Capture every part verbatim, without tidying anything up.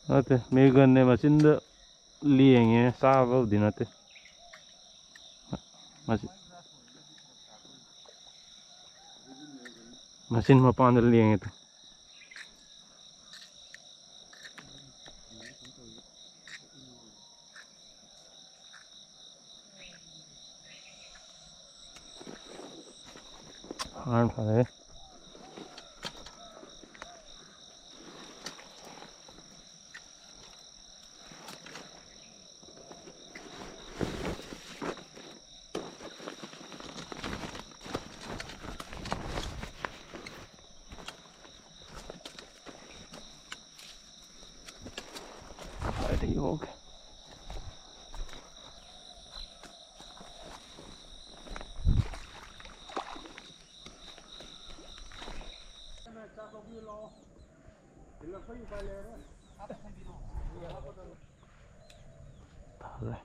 ꯅꯠꯇꯦ, ꯃꯦꯒꯟꯅꯦ, ꯃꯆꯤꯟꯗ ꯂꯦꯡꯉꯦ, ꯆꯥꯕꯕꯨꯗꯤ ꯅꯠꯇꯦ꯫ ꯃꯆꯤꯟ, ꯃꯆꯤꯟ ꯃꯄꯥꯟꯗ ꯂꯦꯡꯉꯦ ꯇꯨ꯫ ꯐꯥꯔꯦ, ꯐꯥꯔꯦ꯫ ꯀꯥꯏꯗꯒꯤ ꯌꯣꯛꯀꯦ? ꯇꯥꯗ꯭ꯔꯦ꯫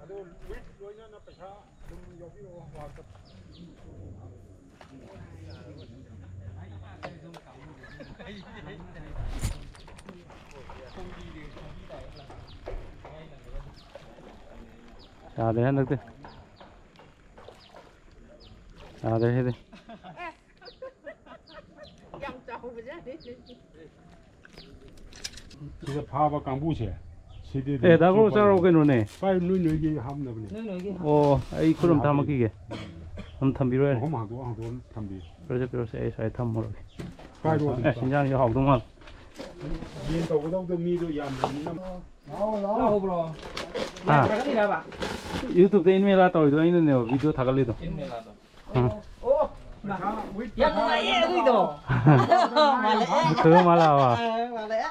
ꯑꯗꯨ ꯋꯤꯠ ꯂꯣꯏꯅꯅ ꯄꯩꯁꯥ ꯑꯗꯨꯝ ꯌꯥꯎꯕꯤꯔꯛꯑꯣ WhatsApp꯫ ꯌꯥꯗ꯭ꯔꯦ ꯍꯟꯗꯛꯇꯤ꯫ ꯌꯥꯗ꯭ꯔꯦ ꯁꯤꯗꯤ꯫ ꯌꯥꯝ ꯆꯥꯎꯕꯖꯥꯠꯅꯤ꯫ ꯁꯤꯗ ꯐꯥꯕ ꯀꯥꯡꯕꯨꯁꯦ, ꯁꯤꯗꯤ ꯑꯗꯨꯝ ꯑꯦ, ꯗꯥ ꯒꯣꯔꯣ ꯆꯥꯔꯣ ꯀꯩꯅꯣꯅꯦ꯫ ꯄꯥꯏ, ꯅꯣꯏ ꯅꯣꯏꯒꯤ ꯍꯥꯞꯅꯕꯅꯦ꯫ ꯅꯣꯏ ꯅꯣꯏꯒꯤ꯫ ꯑꯣ, ꯑꯩ ꯈꯨꯠ ꯑꯝ ꯊꯥꯝꯃꯛꯈꯤꯒꯦ꯫ ꯑꯝ ꯊꯝꯕꯤꯔꯣ ꯌꯥꯔꯦ꯫ ꯑꯍꯨꯝ ꯍꯥꯡꯗꯣꯛ ꯍꯥꯡꯗꯣꯛꯑ ꯊꯝꯕꯤꯌꯨ꯫ ꯄꯤꯔꯣꯁꯦ, ꯄꯤꯔꯣꯁꯦ, ꯑꯩ ꯁ꯭ꯋꯥꯏꯗ ꯊꯝꯃꯨꯔꯒꯦ꯫ ꯄꯥꯏꯔꯣ ꯑꯗꯨꯝ꯫ ꯑꯦ, ꯏꯟꯖꯥꯡꯁꯦ ꯍꯥꯎꯗꯧ ꯃꯥꯜꯂꯦ꯫ ꯌꯦꯟ ꯇꯧꯒꯗꯧꯗꯣ ꯃꯤꯗꯣ ꯌꯥꯝꯗꯕꯅꯤꯅ꯫ ꯂꯥꯛꯑꯣ, ꯕ꯭ꯔꯣ꯫ ꯍꯥ? ꯌꯥꯗ꯭ꯔꯒꯗꯤꯔꯕ? YouTube-ꯇ ꯏꯟꯃꯦꯂꯥ ꯇꯧꯔꯤꯗꯣ ꯑꯩꯅꯅꯦꯕ video ꯊꯥꯒꯠꯂꯤꯗꯣ꯫ ꯏꯟꯃꯦꯂꯥꯗꯣ꯫ ꯎꯝ꯫ ꯑꯣ, ꯃꯥ꯫ ꯌꯥꯝ ꯅꯨꯡꯉꯥꯏꯌꯦ ꯑꯗꯨꯏꯗꯣ꯫ ꯃꯥꯜꯂꯛꯑꯦ꯫ ꯃꯨꯊꯕ ꯃꯥꯜꯂꯛꯑꯕ? ꯑ, ꯃꯥꯜꯂꯛꯑꯦ꯫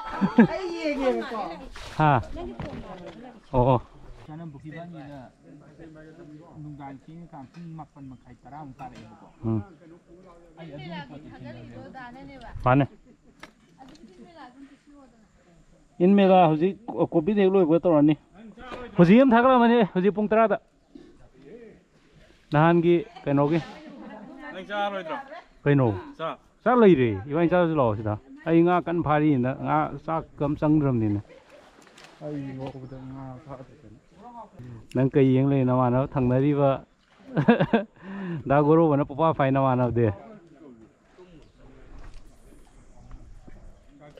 ꯑꯩ ꯌꯦꯡꯒꯦꯕꯀꯣ꯫ ꯍꯥ? ꯑꯣ, ꯑꯣ꯫ ꯁꯥꯟꯅ ꯄꯨꯈ꯭ꯔꯤ ꯏꯕꯥꯅꯤꯅ ꯅꯨꯡꯗꯥꯡ ꯊꯦꯡꯉꯀꯥꯟ ꯄꯨꯡ ꯃꯥꯄꯟ ꯃꯈꯥꯏ ꯇꯔꯥꯃꯨꯛ ꯇꯥꯔꯛꯑꯦꯕꯀꯣ꯫ ꯎꯝ꯫ ꯑꯩ ꯑꯗꯨꯒꯤ ꯄꯣꯠꯇꯣ ꯊꯦꯡꯅꯔꯦꯕ꯫ ꯃꯥꯅꯦ꯫ ꯏꯟꯃꯦꯂꯥ ꯍꯧꯖꯤꯛ ꯀꯣ-, COVID ꯍꯦꯛ ꯂꯣꯏꯕꯒ ꯇꯧꯔꯅꯤ꯫ ꯍꯧꯖꯤꯛ ꯑꯃ ꯊꯥꯒꯠꯂꯝꯃꯅꯤ, ꯍꯧꯖꯤꯛ ꯄꯨꯡ ꯇꯔꯥꯗ꯫ ꯅꯍꯥꯟꯒꯤ ꯀꯩꯅꯣꯒꯤ꯫ ꯅꯪ ꯆꯥꯔꯣꯏꯗ꯭ꯔꯣ? ꯀꯩꯅꯣ? ꯆꯥ꯫ ꯆꯥꯛ ꯂꯩꯔꯦ꯫ ꯏꯕꯥꯅꯤ ꯆꯥꯔꯁꯤ ꯂꯥꯛꯑꯣ ꯁꯤꯗ꯫ ꯑꯩ ꯉꯥ ꯀꯟꯅ ꯐꯥꯔꯤꯅ ꯉꯥ ꯆꯥꯛ ꯀꯝ ꯆꯪꯗ꯭ꯔꯕꯅꯤꯅ꯫ ꯑꯩ ꯉꯧꯕꯗ ꯉꯥ ꯐꯥꯗꯗꯅ꯫ ꯅꯪ ꯀꯩ ꯌꯦꯡ ꯂꯩ? ꯅꯃꯥꯟꯅꯕ ꯊꯪꯅꯔꯤꯕ ꯗꯥ ꯒꯣꯔꯣꯕꯅ ꯄꯨꯄꯥ ꯐꯥꯏ ꯅꯃꯥꯟꯅꯕꯗꯤ꯫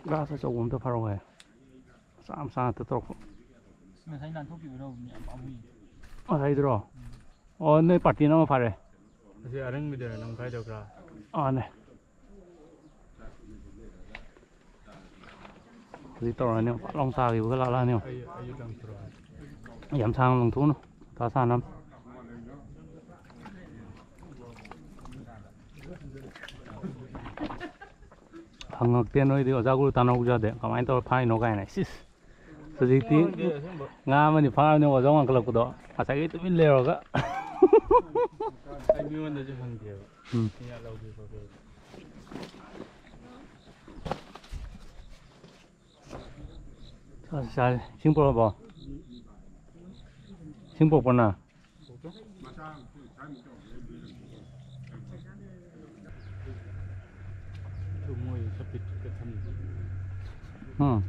ꯒ꯭ꯂꯥꯁ ꯑꯆꯧꯕ ꯑꯝꯇ ꯐꯥꯔꯛꯑꯣ ꯍꯥꯏ꯫ ꯃꯆꯥ ꯃꯆꯥ ꯉꯥꯛꯇ ꯇꯧꯔꯛꯄ꯫ ꯉꯁꯥꯏ ꯅꯥꯟꯊꯣꯛꯈꯤꯕꯗꯣ ꯌꯥꯝ ꯄꯥꯝꯃꯨꯏ꯫ ꯉꯁꯥꯏꯗꯨꯔꯣ? ꯑꯣ, ꯅꯣꯏ ꯄꯥꯔꯇꯤꯅ ꯑꯃ ꯐꯥꯔꯦ꯫ ꯑꯁꯤ ꯑꯔꯪꯕꯤꯗꯨꯔꯥ ꯅꯪ ꯐꯥꯏꯗꯣ ꯈꯔ? ꯑꯥꯅꯦ꯫ ꯍꯧꯖꯤꯛ ꯇꯧꯔꯛꯑꯅꯤ, ꯄꯥꯛ ꯂꯥꯎ ꯇꯥꯈꯤꯕꯒ ꯂꯥꯛꯂꯛꯑꯅꯤ꯫ ꯑꯩ, ꯑꯩ ꯂꯪꯊꯣꯔꯛꯑꯣ꯫ ꯌꯥꯝ ꯁꯥꯡꯅ ꯂꯪꯊꯣꯛꯎꯅꯨ, ꯃꯊꯥ ꯁꯥꯅꯕꯅꯤ꯫ ꯍꯪꯉꯛꯇꯦ ꯅꯣꯏꯗꯤ, ꯑꯣꯖꯥ ꯒꯨꯔꯨ ꯇꯥꯟꯅꯍꯧꯕꯁꯨ ꯌꯥꯗꯦ, ꯀꯃꯥꯏꯅ ꯇꯧꯔ ꯐꯥꯏꯅꯣ ꯀꯥꯏꯅ꯫ ꯁꯤꯁ꯫ ꯍꯧꯖꯤꯛꯇꯤ ꯈꯪꯗꯦ ꯑꯁꯦꯡꯕ꯫ ꯉꯥ ꯑꯃꯅꯤ ꯐꯥꯔꯕꯅꯤ ꯑꯣꯖꯥ ꯋꯥꯡꯈꯠꯂꯛꯄꯗꯣ, ꯉꯁꯥꯏꯒꯤ ꯇꯨꯃꯤꯟ ꯂꯩꯔꯨꯔꯒ꯫ ꯑꯩ ꯃꯤꯉꯣꯟꯗꯁꯨ ꯍꯪꯗꯦꯕ꯫ ꯎꯝ꯫ ꯃꯤ ꯂꯧꯒꯦ ꯈꯣꯠꯀꯦ꯫ ꯆꯥꯔꯦ, ꯆꯥꯔꯦ꯫ ꯏꯁꯤꯡ ꯄꯨꯔꯛꯑꯕꯣ? ꯏꯁꯤꯡ ꯄꯨꯔꯛꯄ꯭ꯔꯣ ꯅꯪ? ꯎꯝ꯫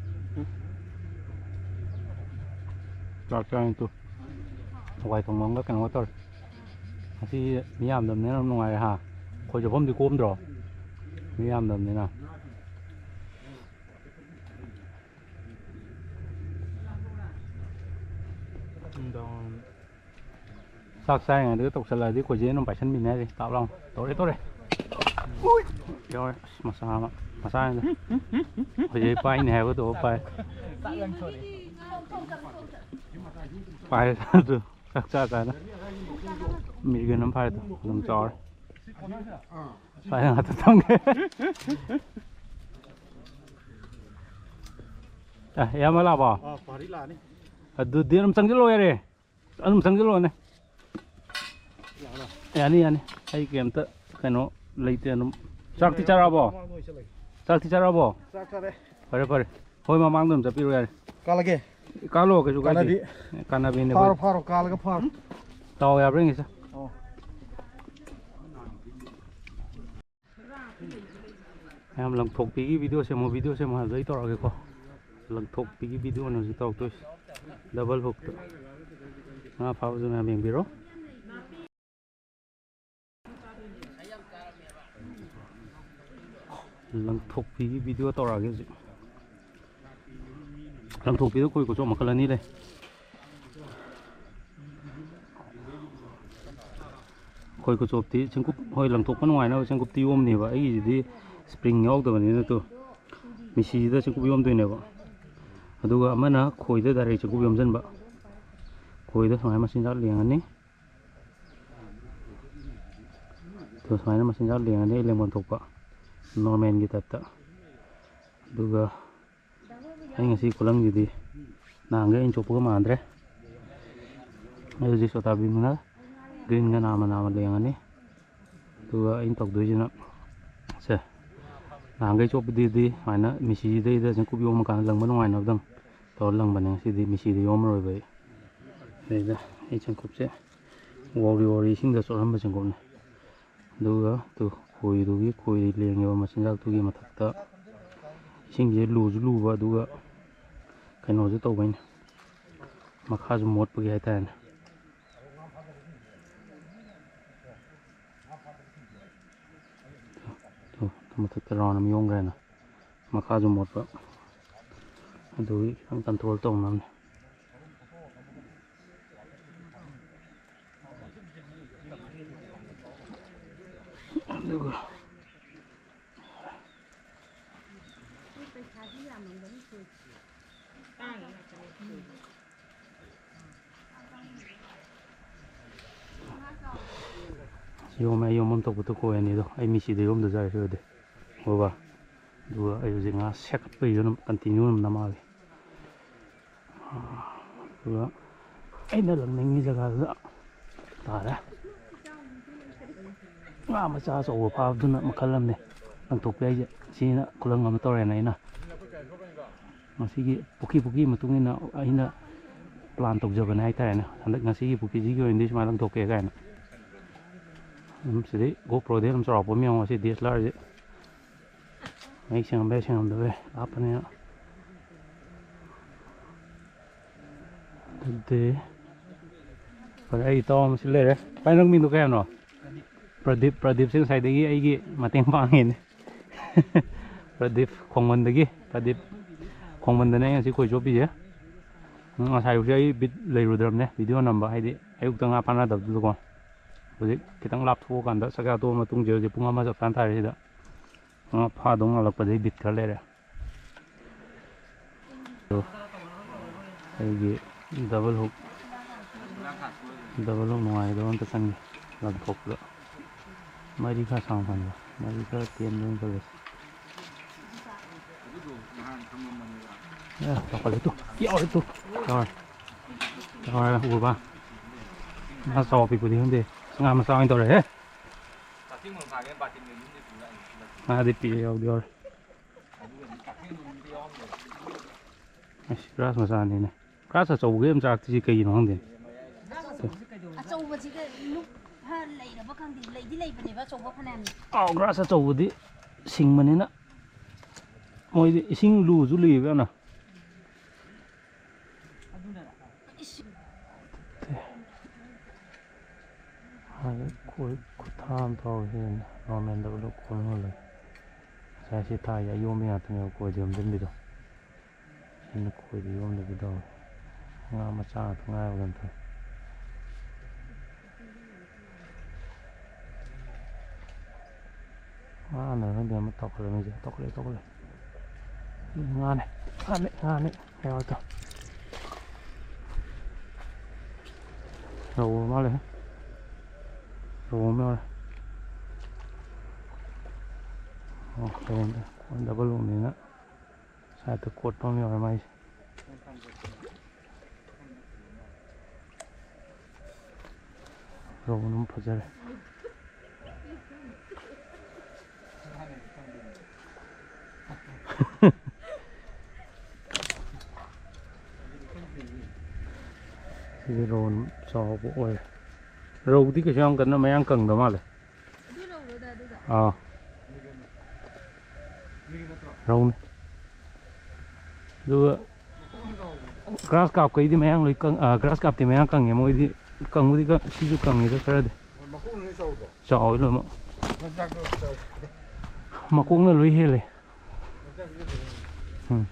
ꯆꯥꯛ ꯆꯥꯔꯅꯤ ꯇꯨ꯫ ꯍꯋꯥꯏ ꯊꯣꯡꯕ ꯑꯃꯒ ꯀꯩꯅꯣꯒ ꯇꯧꯔꯦ꯫ ꯉꯁꯤ ꯃꯤ ꯌꯥꯝꯗꯕꯅꯤꯅ ꯑꯗꯨꯝ ꯅꯨꯡꯉꯥꯏꯔꯦ ꯍꯥ꯫ ꯑꯩꯈꯣꯏ ꯆꯠꯐꯝꯗꯤ ꯀꯣꯝꯗ꯭ꯔꯣ? ꯃꯤ ꯌꯥꯝꯗꯕꯅꯤꯅ꯫ ꯅꯨꯡꯗꯥꯡ ꯆꯥꯛ ꯆꯥꯔꯤꯉꯩꯗꯒ ꯇꯧꯁꯜꯂꯛꯑꯗꯤ ꯑꯩꯈꯣꯏ ꯆꯦꯅ ꯑꯗꯨꯝ ꯄꯥꯏꯁꯟꯕꯤꯅꯦ ꯍꯥꯏꯔꯤ꯫ ꯇꯥꯞ ꯂꯥꯎꯅ꯫ ꯇꯧꯔꯦ, ꯇꯧꯔꯦ꯫ ꯎꯏ! ꯌꯥꯎꯔꯦ꯫ ꯑꯁ, ꯃꯆꯥ ꯑꯃ꯫ ꯃꯆꯥꯅꯤꯗ꯫ ꯑꯩꯈꯣꯏ ꯆꯦ ꯄꯥꯏꯅꯤ ꯍꯥꯏꯕꯗꯣ ꯄꯥꯏ꯫ ꯄꯥꯏꯔꯦ ꯑꯗꯨ꯫ ꯆꯥꯛ ꯆꯥ ꯆꯥꯅ꯫ ꯃꯤꯔꯒꯦꯟ ꯑꯃ ꯐꯥꯔꯦ ꯑꯗꯨ꯫ ꯑꯗꯨꯝ ꯆꯥꯎꯔꯦ꯫ ꯁ꯭ꯋꯥꯏꯗ ꯉꯥꯛꯇ ꯊꯝꯒꯦ꯫ ꯑꯦ, ꯏꯌꯥꯝꯕ ꯂꯥꯛꯑꯕꯣ? ꯑꯥ, ꯄꯥꯔꯤ ꯂꯥꯛꯑꯅꯤ꯫ ꯑꯗꯨꯗꯤ ꯑꯗꯨꯝ ꯆꯪꯁꯤꯜꯂꯛꯑꯣ ꯌꯥꯔꯦ꯫ ꯑꯗꯨꯝ ꯆꯪꯁꯤꯜꯂꯛꯑꯣꯅꯦ꯫ ꯌꯥꯔꯕ? ꯌꯥꯅꯤ, ꯌꯥꯅꯤ꯫ ꯑꯩ ꯀꯩꯝꯇ ꯀꯩꯅꯣ ꯂꯩꯇꯦ ꯑꯗꯨꯝ꯫ ꯆꯥꯛꯇꯤ ꯆꯥꯔꯛꯑꯕꯣ? ꯃꯃꯥꯡꯗ ꯑꯣꯏꯁꯜꯂꯒꯦ꯫ ꯆꯥꯛꯇꯤ ꯆꯥꯔꯛꯑꯕꯣ? ꯆꯥꯛ ꯆꯥꯔꯦ꯫ ꯐꯔꯦ, ꯐꯔꯦ꯫ ꯍꯣꯏ, ꯃꯃꯥꯡꯗ ꯑꯗꯨꯝ ꯆꯠꯄꯤꯔꯣ ꯌꯥꯔꯦ꯫ ꯀꯥꯜꯂꯒꯦ꯫ ꯀꯥꯜꯂꯣ, ꯀꯩꯁꯨ ꯀꯥꯏꯗꯦ꯫ ꯀꯥꯟꯅꯕꯤ꯫ ꯀꯥꯟꯅꯕꯤꯅꯦ ꯐꯥꯔꯣ, ꯑꯩꯈꯣꯏ꯫ ꯐꯥꯔꯣ, ꯀꯥꯜꯂꯒ ꯐꯥꯔꯣ꯫ ꯗꯥꯎ ꯌꯥꯕ꯭ꯔꯥ ꯌꯦꯡꯒꯦꯁꯦ꯫ ꯑꯣ꯫ ꯃꯌꯥꯝ ꯂꯪꯊꯣꯛꯄꯤꯒꯤ ꯚꯤꯗꯤꯑꯣ ꯁꯦꯝꯃꯣ, ꯚꯤꯗꯤꯑꯣ ꯁꯦꯝꯃꯣ ꯍꯥꯏꯕꯗꯣ ꯑꯩ ꯇꯧꯔꯛꯑꯒꯦꯀꯣ꯫ ꯂꯪꯊꯣꯛꯄꯤꯒꯤ ꯚꯤꯗꯤꯑꯣꯅꯦ ꯍꯧꯖꯤꯛ ꯇꯧꯔꯛꯇꯣꯏꯁꯦ꯫ ꯗꯕꯜ ꯍꯨꯛꯇ ꯉꯥ ꯐꯥꯕꯁꯨ ꯃꯌꯥꯝ ꯌꯦꯡꯕꯤꯔꯣ꯫ ꯂꯪꯊꯣꯛꯄꯤꯒꯤ ꯚꯤꯗꯤꯑꯣ ꯇꯧꯔꯛꯑꯒꯦ ꯍꯧꯖꯤꯛ꯫ ꯂꯪꯊꯣꯛꯄꯤꯗ ꯈꯣꯏ ꯈꯨꯆꯣꯞ ꯃꯈꯜ ꯑꯅꯤ ꯂꯩ꯫ ꯈꯣꯏ ꯈꯨꯆꯣꯞꯇꯤ ꯆꯦꯡꯀꯨꯞ, ꯍꯣꯏ, ꯂꯪꯊꯣꯛꯄ ꯅꯨꯡꯉꯥꯏꯅꯕ ꯆꯦꯡꯀꯨꯞꯇꯤ ꯌꯣꯝꯅꯦꯕ꯫ ꯑꯩꯒꯤꯁꯤꯗꯤ ꯁ꯭ꯄ꯭ꯔꯤꯡ ꯌꯥꯎꯗꯕꯅꯤꯅ ꯇꯨ ꯃꯤꯁꯤꯁꯤꯗ ꯆꯦꯡꯀꯨꯞ ꯌꯣꯝꯗꯣꯏꯅꯦꯕ꯫ ꯑꯗꯨꯒ ꯑꯃꯅ ꯈꯣꯏꯗ ꯗꯥꯏꯔꯦꯛ ꯆꯦꯡꯀꯨꯞ ꯌꯣꯝꯁꯤꯟꯕ꯫ ꯈꯣꯏꯗ ꯁꯨꯃꯥꯏꯅ ꯃꯆꯤꯟꯖꯥꯛ ꯂꯦꯡꯉꯅꯤ꯫ ꯑꯗꯨ ꯁꯨꯃꯥꯏꯅ ꯃꯆꯤꯟꯖꯥꯛ ꯂꯦꯡꯉꯅꯤ ꯑꯩ ꯂꯦꯡꯐꯝ ꯊꯣꯛꯄ ꯅꯣꯔꯃꯦꯜꯒꯤ ꯇꯥꯏꯞꯇ꯫ ꯑꯗꯨꯒ ꯑꯩ ꯉꯁꯤ ꯈꯨꯂꯪꯁꯤꯗꯤ ꯅꯍꯥꯟꯈꯩ ꯑꯩꯅ ꯆꯣꯞꯄꯒ ꯃꯥꯟꯅꯗ꯭ꯔꯦ꯫ ꯑꯩ ꯍꯧꯖꯤꯛ ꯁꯣꯇꯥ ꯚꯤꯝꯅ ꯒ꯭ꯔꯤꯟꯒ ꯅꯥꯝꯃ ꯅꯥꯝꯃ ꯂꯦꯡꯉꯅꯤ꯫ ꯑꯗꯨꯒ ꯑꯩꯅ ꯇꯧꯗꯣꯏꯁꯤꯅ ꯁꯦ, ꯅꯍꯥꯟꯈꯩ ꯆꯣꯞꯄꯗꯨꯗꯤ ꯁꯨꯃꯥꯏꯅ ꯃꯤꯁꯤꯗꯩꯗ ꯆꯦꯡꯀꯨꯞ ꯌꯣꯝꯃꯀꯥꯟꯗ ꯂꯪꯕ ꯅꯨꯡꯉꯥꯏꯅꯕꯗꯪ ꯇꯧꯔ ꯂꯪꯕꯅꯦ꯫ ꯉꯁꯤꯗꯤ ꯃꯤꯁꯤꯗ ꯌꯣꯝꯃꯔꯣꯏꯕ ꯑꯩ꯫ ꯑꯗꯩꯗ ꯑꯩ ꯆꯦꯡꯀꯨꯞꯁꯦ ꯋꯥꯎꯔꯤ ꯋꯥꯎꯔꯤ ꯏꯁꯤꯡꯗ ꯆꯣꯠꯍꯟꯕ ꯆꯦꯡꯀꯨꯞꯅꯦ꯫ ꯑꯗꯨꯒ ꯇꯨ ꯈꯣꯏꯗꯨꯒꯤ, ꯈꯣꯏ ꯂꯦꯡꯉꯤꯕ ꯃꯆꯤꯟꯖꯥꯛꯇꯨꯒꯤ ꯃꯊꯛꯇ ꯏꯁꯤꯡꯁꯦ ꯂꯨꯁꯨ ꯂꯨꯕ, ꯑꯗꯨꯒ ꯀꯩꯅꯣꯁꯨ ꯇꯧꯕꯩꯅꯦ, ꯃꯈꯥꯁꯨ ꯃꯣꯠꯄꯒꯤ ꯍꯥꯏꯇꯥꯔꯦꯅꯦ꯫ ꯇꯨ, ꯇꯨ ꯃꯊꯛꯇ ꯔꯥꯎꯟ ꯑꯃ ꯌꯣꯝꯈ꯭ꯔꯦꯅ, ꯃꯈꯥꯁꯨ ꯃꯣꯠꯄ, ꯑꯗꯨꯒꯤ ꯈꯤꯇꯪ ꯀꯟꯇ꯭ꯔꯣꯜ ꯇꯧꯅꯕꯅꯦ꯫ ꯑꯗꯨꯒ ꯌꯣꯝꯃꯦ, ꯑꯩ ꯌꯣꯝꯐꯝ ꯊꯣꯛꯄꯗꯣ ꯈꯣꯏ ꯑꯅꯤꯗꯣ ꯑꯩ ꯃꯤꯁꯤꯗ ꯌꯣꯝꯗꯖꯥꯔꯦ ꯁꯤ ꯑꯣꯏꯔꯗꯤ꯫ ꯎꯔꯕ? ꯑꯗꯨꯒ ꯑꯩ ꯍꯧꯖꯤꯛ ꯉꯥ ꯁꯦꯀꯠꯄꯒꯤꯁꯨ ꯑꯗꯨꯝ ꯀꯟꯇꯤꯅ꯭ꯌꯨ ꯑꯗꯨꯝ ꯅꯝꯃꯛꯑꯒꯦ꯫ ꯑꯗꯨꯒ ꯑꯩꯅ ꯂꯪꯅꯤꯡꯉꯤ ꯖꯒꯥꯗꯨꯗ ꯇꯥꯔꯦ꯫ ꯉꯥ ꯃꯆꯥ ꯑꯆꯧꯕ ꯐꯥꯕꯗꯨꯅ ꯃꯈꯜ ꯑꯃꯅꯤ ꯂꯪꯊꯣꯛꯄ ꯍꯥꯏꯁꯦ꯫ ꯁꯤꯅ ꯈꯨꯂꯪ ꯑꯃ ꯇꯧꯔꯦꯅ ꯑꯩꯅ꯫ ꯃꯁꯤꯒꯤ ꯄꯨꯈ꯭ꯔꯤ, ꯄꯨꯈ꯭ꯔꯤ ꯃꯇꯨꯡ ꯏꯟꯅ ꯑꯩꯅ ꯄ꯭ꯂꯥꯟ ꯇꯧꯖꯕꯅꯦ ꯍꯥꯏꯇꯥꯔꯦꯅꯦ꯫ ꯍꯟꯗꯛ ꯉꯁꯤꯒꯤ ꯄꯨꯈ꯭ꯔꯤꯁꯤꯒꯤ ꯑꯣꯏꯅꯗꯤ ꯁꯨꯃꯥꯏꯅ ꯂꯪꯊꯣꯛꯀꯦ ꯀꯥꯏꯅ꯫ ꯑꯗꯨꯝ ꯁꯤꯗꯩ GoPro ꯗꯩ ꯑꯗꯨꯝ ꯆꯥꯎꯔꯥꯛꯄ ꯑꯃ ꯌꯦꯡꯉꯣ꯫ ꯁꯤ DSLR ꯁꯦ ꯃꯌꯦꯛ ꯁꯦꯡꯉꯝꯕ ꯌꯥꯏ, ꯁꯦꯡꯉꯝꯗꯕ ꯌꯥꯏ, ꯂꯥꯞꯄꯅꯤꯅ꯫ ꯑꯗꯨꯗꯤ ꯐꯔꯦ, ꯑꯩ ꯏꯇꯥꯎ ꯑꯃꯁꯨ ꯂꯩꯔꯦ꯫ ꯚꯥꯏ, ꯅꯪ ꯃꯤꯡꯗꯣ ꯀꯩ ꯍꯥꯏꯕꯅꯣ? ꯄ꯭ꯔꯗꯤꯞ꯫ ꯄ꯭ꯔꯗꯤꯞꯁꯦ ꯉꯁꯥꯏꯗꯒꯤ ꯑꯩꯒꯤ ꯃꯇꯦꯡ ꯄꯥꯡꯉꯤꯅꯦ꯫ ꯄ꯭ꯔꯗꯤꯞ ꯈꯣꯡꯃꯟꯗꯒꯤ, ꯄ꯭ꯔꯗꯤꯞ ꯈꯣꯡꯃꯟꯗꯅ ꯑꯩ ꯉꯁꯤ ꯀꯣꯏ ꯆꯣꯞꯄꯤꯁꯦ꯫ ꯎꯝ, ꯉꯁꯥꯏ ꯑꯌꯨꯛꯁꯦ ꯑꯩ ꯕꯤꯠ ꯂꯩꯔꯨꯗ꯭ꯔꯕꯅꯦ ꯚꯤꯗꯤꯑꯣ ꯅꯝꯕ, ꯍꯥꯏꯗꯤ ꯑꯌꯨꯛꯇ ꯉꯥ ꯐꯥꯅꯗꯕꯗꯨꯗꯀꯣ꯫ ꯍꯧꯖꯤꯛ ꯈꯤꯇꯪ ꯂꯥꯞꯊꯣꯛꯑꯀꯥꯟꯗ ꯆꯥꯛ ꯆꯥ ꯇꯣꯛꯑ ꯃꯇꯨꯡꯁꯦ, ꯍꯧꯖꯤꯛ ꯄꯨꯡ ꯑꯃ ꯆꯞ ꯆꯥꯅ ꯇꯥꯔꯦ ꯁꯤꯗ꯫ ꯉꯥ ꯐꯥꯗꯧ ꯉꯜꯂꯛꯄꯗꯒꯤ ꯕꯤꯠ ꯈꯔ ꯂꯩꯔꯦ꯫ ꯑꯗꯣ ꯑꯩꯒꯤ ꯗꯕꯜ ꯍꯨꯛ, ꯗꯕꯜ ꯍꯨꯛ ꯅꯨꯡꯉꯥꯏꯒꯗꯕ ꯑꯝꯇ ꯆꯪꯉꯦ ꯂꯪꯊꯣꯛꯄꯗ꯫ ꯃꯔꯤ ꯈꯔ ꯁꯥꯡ ꯐꯪꯕ, ꯃꯔꯤ ꯈꯔ ꯇꯦꯟꯕ ꯑꯣꯏꯅ ꯈꯜꯂꯁꯤ꯫ ꯑꯦ, ꯆꯥꯎꯈꯠꯂꯦ ꯇꯨ, ꯌꯥꯎꯔꯦ ꯇꯨ, ꯌꯥꯎꯔꯦ, ꯌꯥꯎꯔꯦ, ꯎꯔꯕ? ꯉꯥ ꯆꯥꯎ ꯄꯤꯛꯄꯗꯤ ꯈꯪꯗꯦ, ꯉꯥ ꯃꯆꯥ ꯑꯣꯏꯅ ꯇꯧꯔꯦꯍꯦ꯫ ꯉꯥꯗꯤ ꯄꯤꯛꯑꯦ, ꯌꯥꯎꯗꯤ ꯌꯥꯎꯔꯦ꯫ ꯑꯁ, ꯒ꯭ꯔꯥꯁ ꯃꯆꯥꯅꯤꯅꯦ꯫ ꯒ꯭ꯔꯥꯁ ꯑꯆꯧꯕꯒꯤ ꯌꯥꯝ ꯆꯥꯔꯛꯇ꯭ꯔꯤꯁꯤ ꯀꯩꯒꯤꯅꯣ ꯈꯪꯗꯦ꯫ ꯑꯆꯧꯕꯁꯤꯒ ꯂꯨꯞ ꯈꯔ ꯂꯩꯔꯕ ꯈꯪꯗꯦ꯫ ꯂꯩꯗꯤ ꯂꯩꯕꯅꯦꯕ ꯑꯆꯧꯕ ꯐꯅꯌꯥꯝ꯫ ꯑꯥꯎ, ꯒ꯭ꯔꯥꯁ ꯑꯆꯧꯕꯗꯤ ꯁꯤꯡꯕꯅꯤꯅ ꯃꯣꯏꯗꯤ ꯏꯁꯤꯡ ꯂꯨꯁꯨ ꯂꯨꯏꯌꯦꯕ ꯌꯥꯝꯅ꯫ ꯏꯁ꯫ ꯍꯥꯏꯗꯤ ꯈꯣꯏ ꯈꯨꯊꯥ ꯑꯃ ꯇꯧꯔꯦ꯫ ꯅꯣꯔꯃꯦꯜꯗꯕꯨ ꯂꯣꯏ ꯈꯣꯏ ꯉꯝꯂꯦ꯫ ꯉꯁꯥꯏ ꯁꯤ ꯊꯥꯏꯁꯦ ꯑꯌꯣꯟꯕ ꯉꯥꯛꯇꯅꯦꯕ ꯈꯣꯏꯗ ꯌꯣꯝꯁꯤꯟꯕꯤꯗꯣ꯫ ꯑꯩꯅ ꯈꯣꯏꯗ ꯌꯣꯝꯗꯕꯤ ꯇꯧꯔꯦ꯫ ꯉꯥ ꯃꯆꯥ ꯉꯥꯛꯇ ꯉꯥꯏꯕ ꯀꯩꯅꯣ ꯇꯧꯋꯦ꯫ ꯉꯥꯅ ꯈꯪꯗꯦ ꯑꯃ ꯇꯧꯈꯠꯂꯛꯏꯁꯦ꯫ ꯇꯧꯈꯠꯂꯛꯑꯦ, ꯇꯧꯈꯠꯂꯛꯑꯦ꯫ ꯉꯥꯅꯦ, ꯉꯥꯅꯦ, ꯉꯥꯅꯦ꯫ ꯀꯩꯅꯣ ꯇꯧ꯫ ꯔꯧ ꯃꯥꯜꯂꯦ꯫ ꯔꯧ ꯑꯃ ꯌꯥꯎꯔꯦ꯫ ꯑꯣ, ꯗꯕꯜ ꯍꯨꯛꯅꯤꯅ ꯁꯥꯏꯠꯇ ꯀꯣꯠꯄ ꯑꯃ ꯌꯥꯎꯔꯦ ꯃꯥꯏꯁꯦ꯫ ꯔꯧ ꯑꯗꯨꯝ ꯐꯖꯔꯦ꯫ ꯁꯤꯗꯤ ꯔꯧ ꯆꯥꯎꯕ ꯑꯣꯏꯔꯦ꯫ ꯔꯧꯗꯤ ꯀꯩꯁꯨ ꯌꯥꯝ ꯀꯟꯅ ꯃꯌꯥꯡ ꯀꯪꯗ ꯃꯥꯜꯂꯦ꯫ ꯑꯗꯨ ꯔꯧꯔꯣꯗ ꯑꯗꯨꯗ꯫ ꯑꯥ꯫ ꯔꯧꯅꯤ꯫ ꯑꯗꯨꯒ grass carp ꯀꯩꯗꯤ ꯃꯌꯥꯡ ꯂꯣꯏ ꯀꯪ-, ꯑ, grass carp ꯇꯤ ꯃꯌꯥꯡ ꯀꯪꯉꯦ꯫ ꯃꯣꯏꯗꯤ ꯀꯪꯕꯨꯗꯤ ꯀꯪ-, ꯁꯤꯁꯨ ꯀꯪꯉꯤꯗ ꯈꯔꯗꯤ꯫ ꯃꯀꯣꯛꯅ ꯂꯣꯏ ꯆꯥꯎꯗ꯭ꯔꯣ? ꯆꯥꯎꯋꯤ ꯂꯣꯏꯅꯃꯛ꯫ ꯃꯆꯥꯛꯇꯣ ꯆꯥꯎ-, ꯃꯀꯣꯛꯅ ꯂꯣꯏ ꯍꯦꯜꯂꯦ꯫ ꯃꯆꯥꯛꯇꯨꯗꯤ ꯐꯖꯅ ꯎꯝ꯫